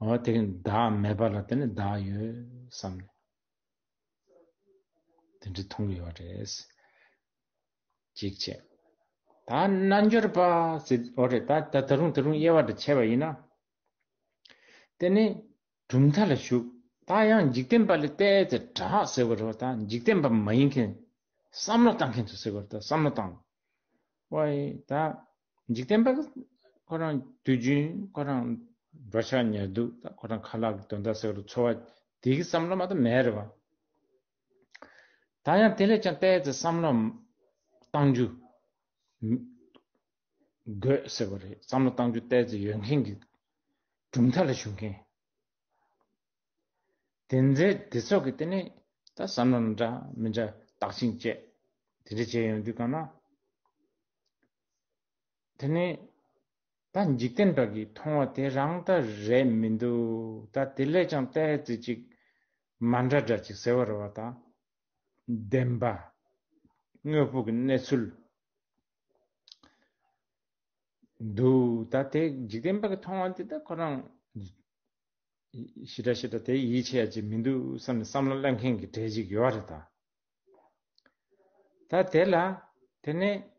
འོ་དེ་གིན་བདག་མེད་པ་ལ་དེ་ནི་བདག་ཡོད་བསམ་ནས་དེ་འདྲ་མཐོང་གི་ཡོད་རེད། གཅིག་བྱས། ད་རྣལ་འབྱོར་པ་ཟེར་འོ་རེད། ད་ད་ད་རུང་ད་རུང་དབྱེ་བ་འདྲ་ཕྱེ་བ་ཡིན་ན། དེ་ནི་གྲུབ་མཐའ་ལ་ཞུགས། ད་ཡང་འཇིག་རྟེན་པ་ལ་བལྟས་ཚེ་དྲག་ཟེར་བ་རེད་བ། ད་འཇིག་རྟེན་པ་མ་ཡིན་མཁན། བསམ་བློ་བཏང་མཁན་ཚོ་ཟེར་བ་རེད། ད་བསམ་བློ་བཏང་། ཝའི་ད་འཇིག་རྟེན་པ་ཁོ་རང་དུས་རྒྱུན་ཁོ་རང་འགྲོ་འཆག་ཉལ་འདུག་ད་ཁོ་རང་ཁ་ལག་གི་དོན་དག་ཟེར་བ་རེད། འཚོ་བ་དེ་གི་བསམ་བློ་མ་གཏོགས་མེད་རེད་བ། ད་ཡང་དེ་ལས་ཀྱང་བལྟས་ཚེ་བསམ་བློ་གཏང་རྒྱུ་དགོས་ཟེར་བ་རེད། བསམ་བློ་གཏང་རྒྱུ་བལྟས་ཚེ་ཡོད་མཁན་གྱི་གྲུབ་མཐའ་ལ་ཞུགས་མཁན། དེ་ཚེ་དེ་ཚོ་གི་དེ་ནི་ད་བསམ་བློ་འདྲ་མི་འདྲ་བརྟག་ཅིང་དཔྱད་དེ་འདྲ་བྱས་ཡོང་དུས་གང་ན། དེ་ནི་ད་འཇིག་རྟེན་པ་གི་མཐོང་བ་དེ་རང་ད་རེད་མི་འདུག་ད་དེ་ལས་ཀྱང་བལྟས་ཚེ་ཅིག་མ་འདྲ་འདྲ་ཅིག་ཟེར་བ་རེད་བ། ད་བདེན་པ་དངོས་པོ་གི་གནས་ཚུལ་འདུག་ད་དེ་འཇིག་རྟེན་པ་གི་མཐོང་བ་དེ་ད་ཁོ་རང་ཞེ་དྲག་ཞེ་དྲག་དེ་ཡིད་ཆེས་ཡ་ཅིག་མི་འདུག་བསམ་ནས་བསམ་བློ་སླེབས་མཁན་གྱི་གྲས་ཅིག་ཡོད་རེད་ད། ད་དེ་ལ་དེ་ནས་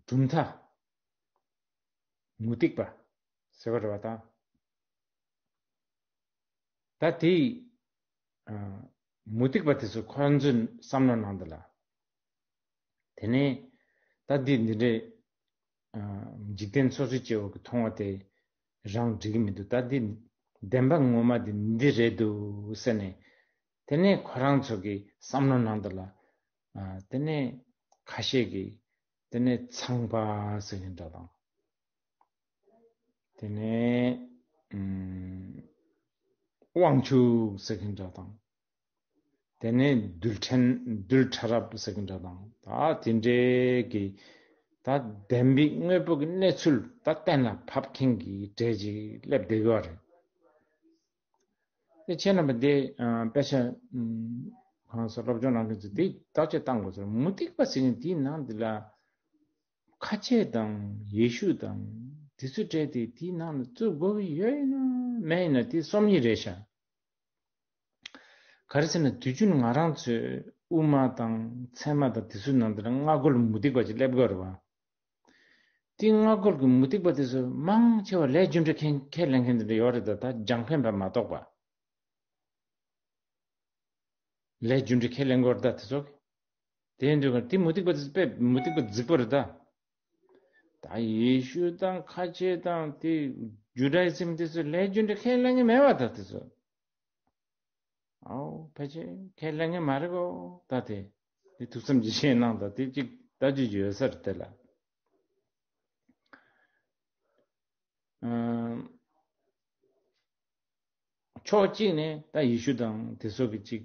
གྲུབ་མཐའ་མུ་སྟེགས་པ་ཟེར་བ་རེད་བ་ད། ད་དེ་ཨ་མུ་སྟེགས་པ་དེ་ཚོ་ཁོ་རང་ཚོའི་བསམ་བློ་ནང་དུ་ལ། དེ་ནས་ད་འདི་འདི་འདྲའི་ཨ་འཇིག་རྟེན་སོ་སོའི་སྐྱེ་བོ་གི་མཐོང་བ་དེ་རང་འགྲིག་གི་མི་འདུག་ད་འདི་བདེན་པ་ངོ་མ་དེ་འདི་རེད་འདུག་ཟེར་ནས། དེ་ནས་ཁོ་རང་ཚོ་གི་བསམ་བློ་ནང་དུ་ལ་ཨ་དེ་ནས་ཁ་ཤས་ཀྱིས་དེ་ནས་ཚངས་པ་ཟེར་མཁན་འདྲ་དང་། དེ་ནས་ཨུམ་དབང་ཕྱུག་ཟེར་མཁན་འདྲ་དང་། དེ་ནས་རྡུལ་ཕྲན་རྡུལ་ཕྲ་རབ་ཟེར་མཁན་འདྲ་དང་། ད་དེ་འདྲའི་གི་ད་བདེན་པའི་དངོས་པོ་གི་གནས་ཚུལ་ད་གཏན་ལ་ཕབ་མཁན་གྱི་གྲས་ཅིག་སླེབས་བསྡད་ཡོད་རེད། དེ་ཁྱེད་རྣམ་པ་འདི་ཨ་དཔེ་ཆ་ཨུམ་གང་ཟེར་སློབ་སྦྱོང་གནང་མཁན་ཚོ་འདི་བརྟག་དཔྱད་བཏང་དགོས་ཟེར། མུ་སྟེགས་པ་ཟེར་མཁན་དེའི་ནང་འདི་ལ་ཁ་ཆེ་དང་ཡེ་ཤུ་དང་དེ་ཚོའི་གྲས་དེ་དེའི་ནང་ལ་བཙུགས་དགོས་ཀྱི་ཡོད་ཡིན་ན་མེད་ཡིན་ན་དེ་སོམ་ཉི་རེད་ཤག་ག་རེ་ཟེར་ན་དུས་རྒྱུན་ང་རང་ཚོའི་དབུ་མ་དང་ཚད་མ་དང་དེ་ཚོའི་ནང་དུ་ལ་སྔ་རྒོལ་མུ་སྟེགས་པ་ཅིག་སླེབས་དགོས་རེད་བ། དེ་སྔ་རྒོལ་གྱི་མུ་སྟེགས་པ་དེ་ཚོ་མང་ཆེ་བ་ལས་རྒྱུ་འབྲས་ཁས་ཁས་ལེན་མཁན་དེ་འདྲ་ཡོད་རེད། ད་ད་རྒྱང་འཕེན་པ་མ་གཏོགས་པ། ལས་རྒྱུ་འབྲས་ཁས་ལེན་དགོས་རེད་ད་དེ་ཚོ། དེ་ཡིན་དུས་དེ་མུ་སྟེགས་པ་དེ་ཚོ་དཔེ་མུ་སྟེགས་པ་རྫིག་པོ་རེད་ད། ད་ཡེ་ཤུ་དང་ཁ་ཆེ་དང་དེ་ཇུ་ཌ་ཡི་ཛིམ་དེ་ཚོ་ལས་རྒྱུ་འབྲས་ཁས་ལེན་གི་མེད་པ་ད་དེ་ཚོ། ཨའོ་ཕལ་ཆེར་ཁས་ལེན་གི་མ་རེད་གོ། ད་དེ་དེ་ཐུགས་བསམ་ཅིག་བཞེས་གནང་ད། དེ་ཅིག་ལྟ་རྒྱུ་ཅིག་ཡོད་ས་རེད་དེ་ལ། ཨམ། ཕྱོགས་གཅིག་ནས་ད་ཡེ་ཤུ་དང་དེ་ཚོ་གི་གཅིག་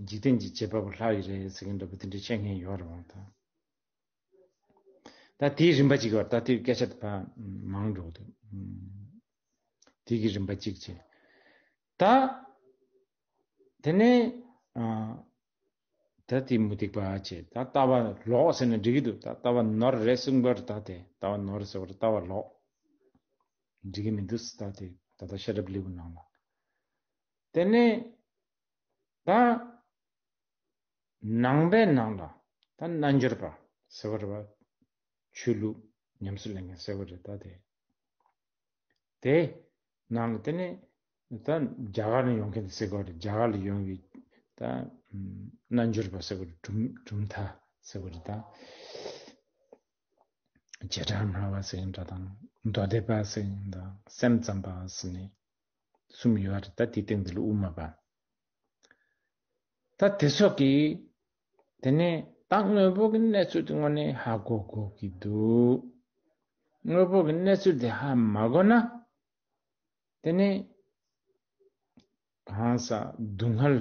འཇིག་རྟེན་གྱི་བྱེད་པ་པོ་ལྷག་ཡོད་རེད་ཟེར་མཁན་འདྲ་པོ་དེ་འདྲ་བཤད་མཁན་ཡོད་རེད་བ་ད། ད་དེའི་རིམ་པ་གཅིག་བར་ད་དེའི་སྐད་ཆ་དེ་ཕར་མང་འགྲོ་གི་འདུག་དེ་གི་རིམ་པ་གཅིག་བྱས། ད་དེ་ནས་ཨ། ད་དེ་མུ་སྟེགས་པ་བྱས། ད་ལྟ་བ་ལོག་ཟེར་ན་འགྲིག་གི་འདུག་ད་ལྟ་བ་ནོར་རེད་གསུངས་པར་ད་དེ་ལྟ་བ་ནོར་ཟེར་བར་ལྟ་བ་ལོག་འགྲིག་གི་མི་འདུག་ད་དེ་ད་ལྟ་ཤེས་རབ་ལེའུ་ནང་ལ། དེ་ནས་ད་ནང་པའི་ནང་ལ་ད་རྣལ་འབྱོར་པ་ཟེར་བ་རེད་བ། ཆོས་ལུགས་ཉམས་སུ་ལེན་མཁན་ཟེར་བ་རེད་ད་དེ། དེ་ནང་ལ་དེ་ནས་ད་རྒྱ་གར་ནས་ཡོང་མཁན་དེ་ཟེར་གོ་རེད། རྒྱ་གར་ལ་ཡོང་བའི་ད་རྣལ་འབྱོར་པ་ཟེར་གོ་རེད། གྲུབ་གྲུབ་མཐའ་ཟེར་གོ་རེད་ད། བྱེ་བྲག་སྨྲ་བ་ཟེར་མཁན་འདྲ་དང་མདོ་སྡེ་པ་ཟེར་མཁན་དང་སེམས་ཙམ་པ་ཟེར་ནས་གསུམ་ཡོད་རེད་ད། དེའི་སྟེང་དེ་ལ་དབུ་མ་པ། ད་དེ་ཚོ་གིས་དེ་ནས་ད་དངོས་པོ་གི་གནས་ཚུལ་དེ་དངོས་གནས་ཧ་གོ་གོ་གི་འདུག་དངོས་པོ་གི་གནས་ཚུལ་དེ་ཧ་མ་གོ་ན། དེ་ནས་གང་ཟག་སྡུག་བསྔལ་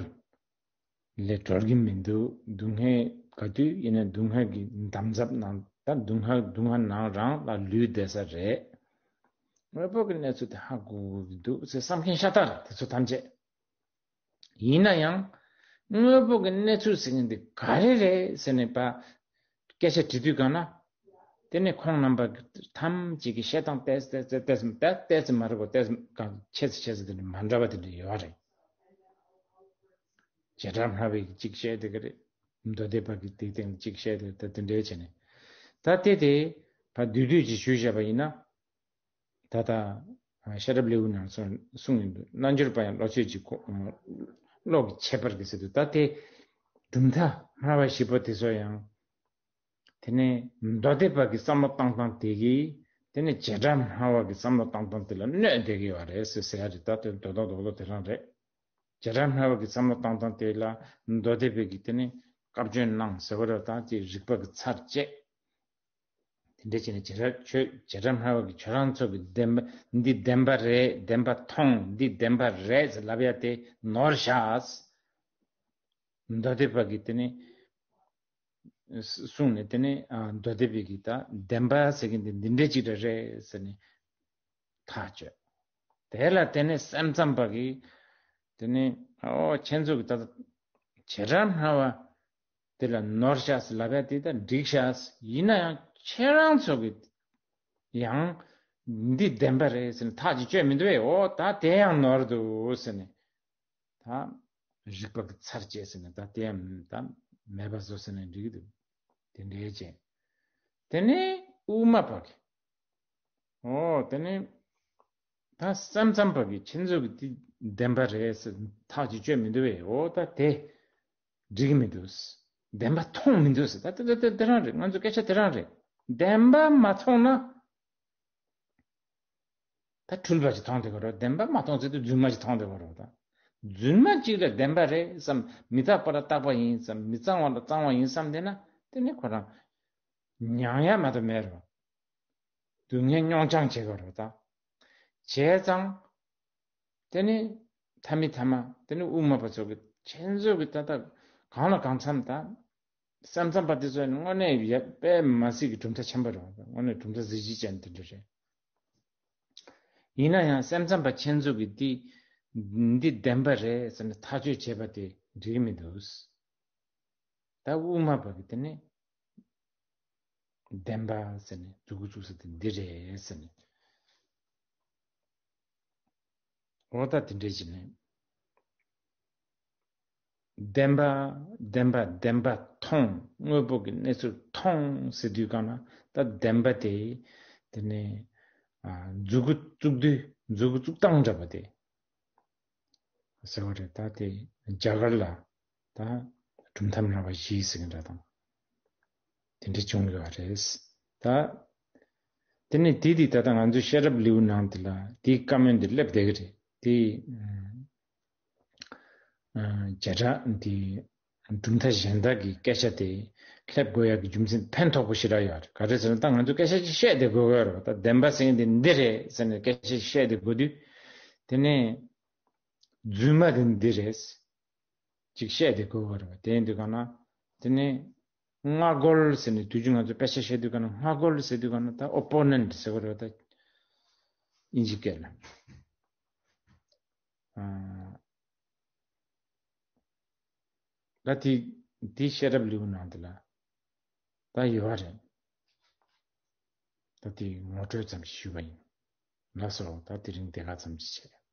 ལས་གྲོལ་གྱི་མི་འདུག་སྡུག་བསྔལ་ག་དུས་ཡིན་ན་སྡུག་བསྔལ་གྱི་འདམ་རྫབ་ནང་ད་སྡུག་བསྔལ་སྡུག་བསྔལ་ནང་རང་ལ་ལུས་བསྡད་ས་རེད། དངོས་པོ་གི་གནས་ཚུལ་དེ་ཧ་གོ་གི་འདུག་ཟེར་བསམ་མཁན་ཤ་སྟག་རེད་དེ་ཚོ་ཐམས་ཅད། ཡིན་ན་ཡང་དངོས་པོ་གི་གནས་ཚུལ་ཟེར་མཁན་འདི་ག་རེ་རེད་ཟེར་ནས་པ་སྐད་ཆ་དྲི་དུས་གང་ན། དེ་ནས་ཁོང་རྣམ་པ་ཐམས་ཅད་ཀྱིས་བཤད་སྟངས་ཏོག་ཙམ་ཏོག་ཙམ་ཏོག་ཙམ་ཏོག་ཙམ་མ་རེད་གོ། ཏོག་ཙམ་གང་ཆེ་ཙམ་ཆེ་ཙམ་དེ་འདྲ་མ་འདྲ་བ་དེ་འདྲ་ཡོད་རེད། བྱེ་བྲག་སྨྲ་བའི་གཅིག་བཤད་དེ་ག་རེད། མདོ་སྡེ་པ་གི་དེའི་སྟེང་ལ་གཅིག་བཤད་དེ་ད་དེ་འདྲའི་བྱས་ནས། ད་དེ་དེ་ཕར་བསྡུས་བསྡུས་ཀྱིས་ཞུས་བཞག་པ་ཡིན་ན། ད་ལྟ་ཤེས་རབ་ལེའུ་ནང་གསུངས་གསུངས་ཡོད་འདུག་རྣལ་འབྱོར་པ་ཡང་བློ་ཆོས་ཀྱི་གོ་བློ་གི་ཁྱད་པར་གྱིས་ཟེར་འདུག་ད་དེ་གྲུབ་མཐའ་སྨྲ་བ་བཞི་པོ་དེ་ཚོ་ཡང་། དེ་ནས་མདོ་སྡེ་པ་གི་བསམ་བློ་བཏང་སྟངས་དེ་གིས། དེ་ནས་བྱེ་བྲག་སྨྲ་བ་གི་བསམ་བློ་བཏང་སྟངས་དེ་ལ་གནོད་བསྡད་ཀྱི་ཡོད་རེད་ཟེར་ཟེར་ཡ་རེད། ད་དེ་མདོ་དོན་དོན་དག་དེ་རང་རེད། བྱེ་བྲག་སྨྲ་བ་གི་བསམ་བློ་བཏང་སྟངས་དེ་ལ་མདོ་སྡེ་པའི་གི་དེ་ནས་བཀའ་བཀྱོན་གནང་ཟེར་བ་རེད། ད་དེ་རིགས་པ་གི་ཚར་བཅད། དེ་འདྲ་བྱས་ནས་བྱེ་བྲག་ཆོས་བྱེ་བྲག་སྨྲ་བ་གི་ཁྱོད་རང་ཚོ་གི་བདེན་པ་འདི་བདེན་པ་རེད། བདེན་པ་མཐོང་འདི་བདེན་པ་རེད་ཟེར་ལབ་ཡ་དེ་ནོར་བཞག་མདོ་སྡེ་པ་གི་དེ་ནས་གསུངས་ནས། དེ་ནས་ཨ་མདོ་སྡེ་པའི་གི་ད་བདེན་པ་ཟེར་གི་འདི་འདི་འདྲ་ཅིག་རེད་རེད་ཟེར་ནས་ཐག་གཅོད། དེ་ལ་དེ་ནས་སེམས་ཙམ་པ་གིས་དེ་ནས་ཨོ་ཁྱེད་ཚོ་གི་ད་བྱེ་བྲག་སྨྲ་བ་དེ་ལ་ནོར་བཞག་ཟེར་ལབ་ཡ་དེ་ད་འགྲིག་བཞག་ཡིན་ན་ཡང་ཁྱེད་རང་ཚོ་གི་ཡང་འདི་བདེན་པ་རེད་ཟེར་ནས་ཐག་ཅིག་གཅོད་མི་འདུག་བས། ཨོ་ད་དེ་ཡང་ནོར་འདུག་ཟེར་ནས། ད་རིགས་པ་གི་ཚར་བཅད་ཟེར་ནས་ད་དེ་ཡང་ད་མེད་པ་བཟོ་ཟེར་ནས་འགྲིག་གི་འདུག་དེ་འདྲའི་བྱས། དེ་ནས་དབུ་མ་པ་གི། ཨོ་དེ་ནས་ད་སེམས་ཙམ་པ་གི་ཁྱེད་ཚོ་གི་དེ་བདེན་པ་རེད་ཟེར་ཐག་ཅིག་གཅོད་མི་འདུག་བས། ཨོ་ད་དེ་འགྲིག་གི་མི་འདུག་བདེན་པ་མཐོང་མི་འདུག་ཟེར། ད་དེ་དེ་དེ་རང་རེད། ང་ཚོ་སྐད་ཆ་དེ་རང་རེད། བདེན་པ་མ་མཐོང་ན། ད་འཁྲུལ་པ་ཅིག་མཐོང་བསྡད་ཀྱི་རེད། བདེན་པ་མ་མཐོང་ཚེ་དེ་རྫུན་མ་ཅིག་མཐོང་བསྡད་ཀྱི་རེད། ད་རྫུན་མ་ཅིག་ལ་བདེན་པ་རེད་བསམ། མི་རྟག་པ་ལ་རྟག་པ་ཡིན་བསམ། མི་གཙང་བ་ལ་གཙང་བ་ཡིན་བསམ་བསྡད་ན། དེ་ནི་ཁོ་རང་མྱང་ཡ་མ་གཏོགས་མེད་རེད། སྡུག་བསྔལ་མྱོང་རྐྱང་བྱེད་ཀྱི་རེད། ད་བྱས་ཙང་དེ་ནི་ཐ་མི་ཐ་མ་དེ་ནི་དབུ་མ་པ་ཚོ་གི་ཁྱེད་ཚོ་གི་ད་ལྟ་གང་ལ་གང་འཚམ་ད། སེམས་ཙམ་པ་དེ་ཚོ་ནི་དངོས་གནས་ཡ་དཔེ་མ་སྲིད་ཀྱི་གྲུབ་མཐའ་ཆེན་པོ་རེད། དངོས་གནས་གྲུབ་མཐའ་གཟི་བརྗིད་ཅན་དེ་འདྲ་རེད། ཡིན་ན་ཡང་སེམས་ཙམ་པ་ཁྱེད་ཚོ་གི་འདི་འདི་བདེན་པ་རེད་ཟེར་ནས་ཐག་གཅོད་བྱས་པ་དེ་འགྲིག་གི་མི་འདུག་ད་དབུ་མ་པ་གི་དེ་ནི་བདེན་པ་ཟེར་ནས་མཛུབ་གུ་བཙུགས་ས་དེ་འདི་རེད་ཟེར་ནས། འོ་ད་དེ་འདྲས་ཀྱི་ནས། བདེན་པ། བདེན་པ། བདེན་པ་མཐོང་། དངོས་པོ་གི་གནས་ཚུལ་མཐོང་ཟེར་དུས་གང་ན་ད་བདེན་པ་དེ། དེ་ནས་ཨ་མཛུབ་གུ་བཙུགས་དུས་མཛུབ་གུ་བཙུགས་སྟངས་འདྲ་པོ་དེ། ཟེར་བ་རེད། ད་དེ་རྒྱ་གར་ལ་ད་གྲུབ་མཐའ་སྨྲ་བ་བཞི་ཟེར་གི་འདྲ་དང་། དེ་འདྲ་བྱུང་ཡོད་རེད། ད་དེ་ནས་དེ་དེ་ད་ལྟ་ང་ཚོའི་ཤེས་རབ་ལེའུ་ནང་དེ་ལ་དེའི་བཀའ་མོལ་འདི་སླེབས་བསྡད་གི་རེད། དེ་ཨ་བྱེ་བྲག་འདི་གྲུབ་མཐའ་གཞན་དག་གི་སྐད་ཆ་དེ་སླེབས་དགོས་ཡག་གི་རྒྱུ་མཚན་ཕན་ཐོགས་པོ་ཞེ་དྲག་ཡོད་རེད། ག་རེ་ཟེར་ན་ད་ང་ཚོ་སྐད་ཆ་ཅིག་བཤད་བསྡད་དགོས་ཀྱི་ཡོད་རེད་པ། ད་བདེན་པ་ཟེར་མཁན་དེ་འདི་རེད་ཟེར་ནས་སྐད་ཆ་ཅིག་བཤད་བསྡད་དགོས་དུས། དེ་ནས་རྫུན་མ་དེ་འདི་རེད། ཅིག་བཤད་དེ་དགོས་པ་རེད་པ། དེ་ཡིན་དུས་གང་ན། དེ་ནས་སྔ་རྒོལ་ཟེར་ནས་དུས་རྒྱུན་ང་ཚོ་དཔེ་ཆ་བཤད་དུས་གང་ན་སྔ་རྒོལ་ཟེར་དུས་གང་ན་ད་ཨོ་པོ་ནེན་ཊི་ཟེར་བ་རེད་པ། ད་དབྱིན་ཇི་སྐད་ལ། ཨ་ད་དེ་དེ་ཤེས་རབ་ལེའུ་ནང་དེ་ལ་ད་ཡོད་པ་རེད། ད་དེ་ངོ་སྤྲོད་ཙམ་ཞིག་ཞུས་པ་ཡིན། ལགས་སོ། ད་དེ་རིང་དེ་ག་ཙམ་ཞིག་བྱས།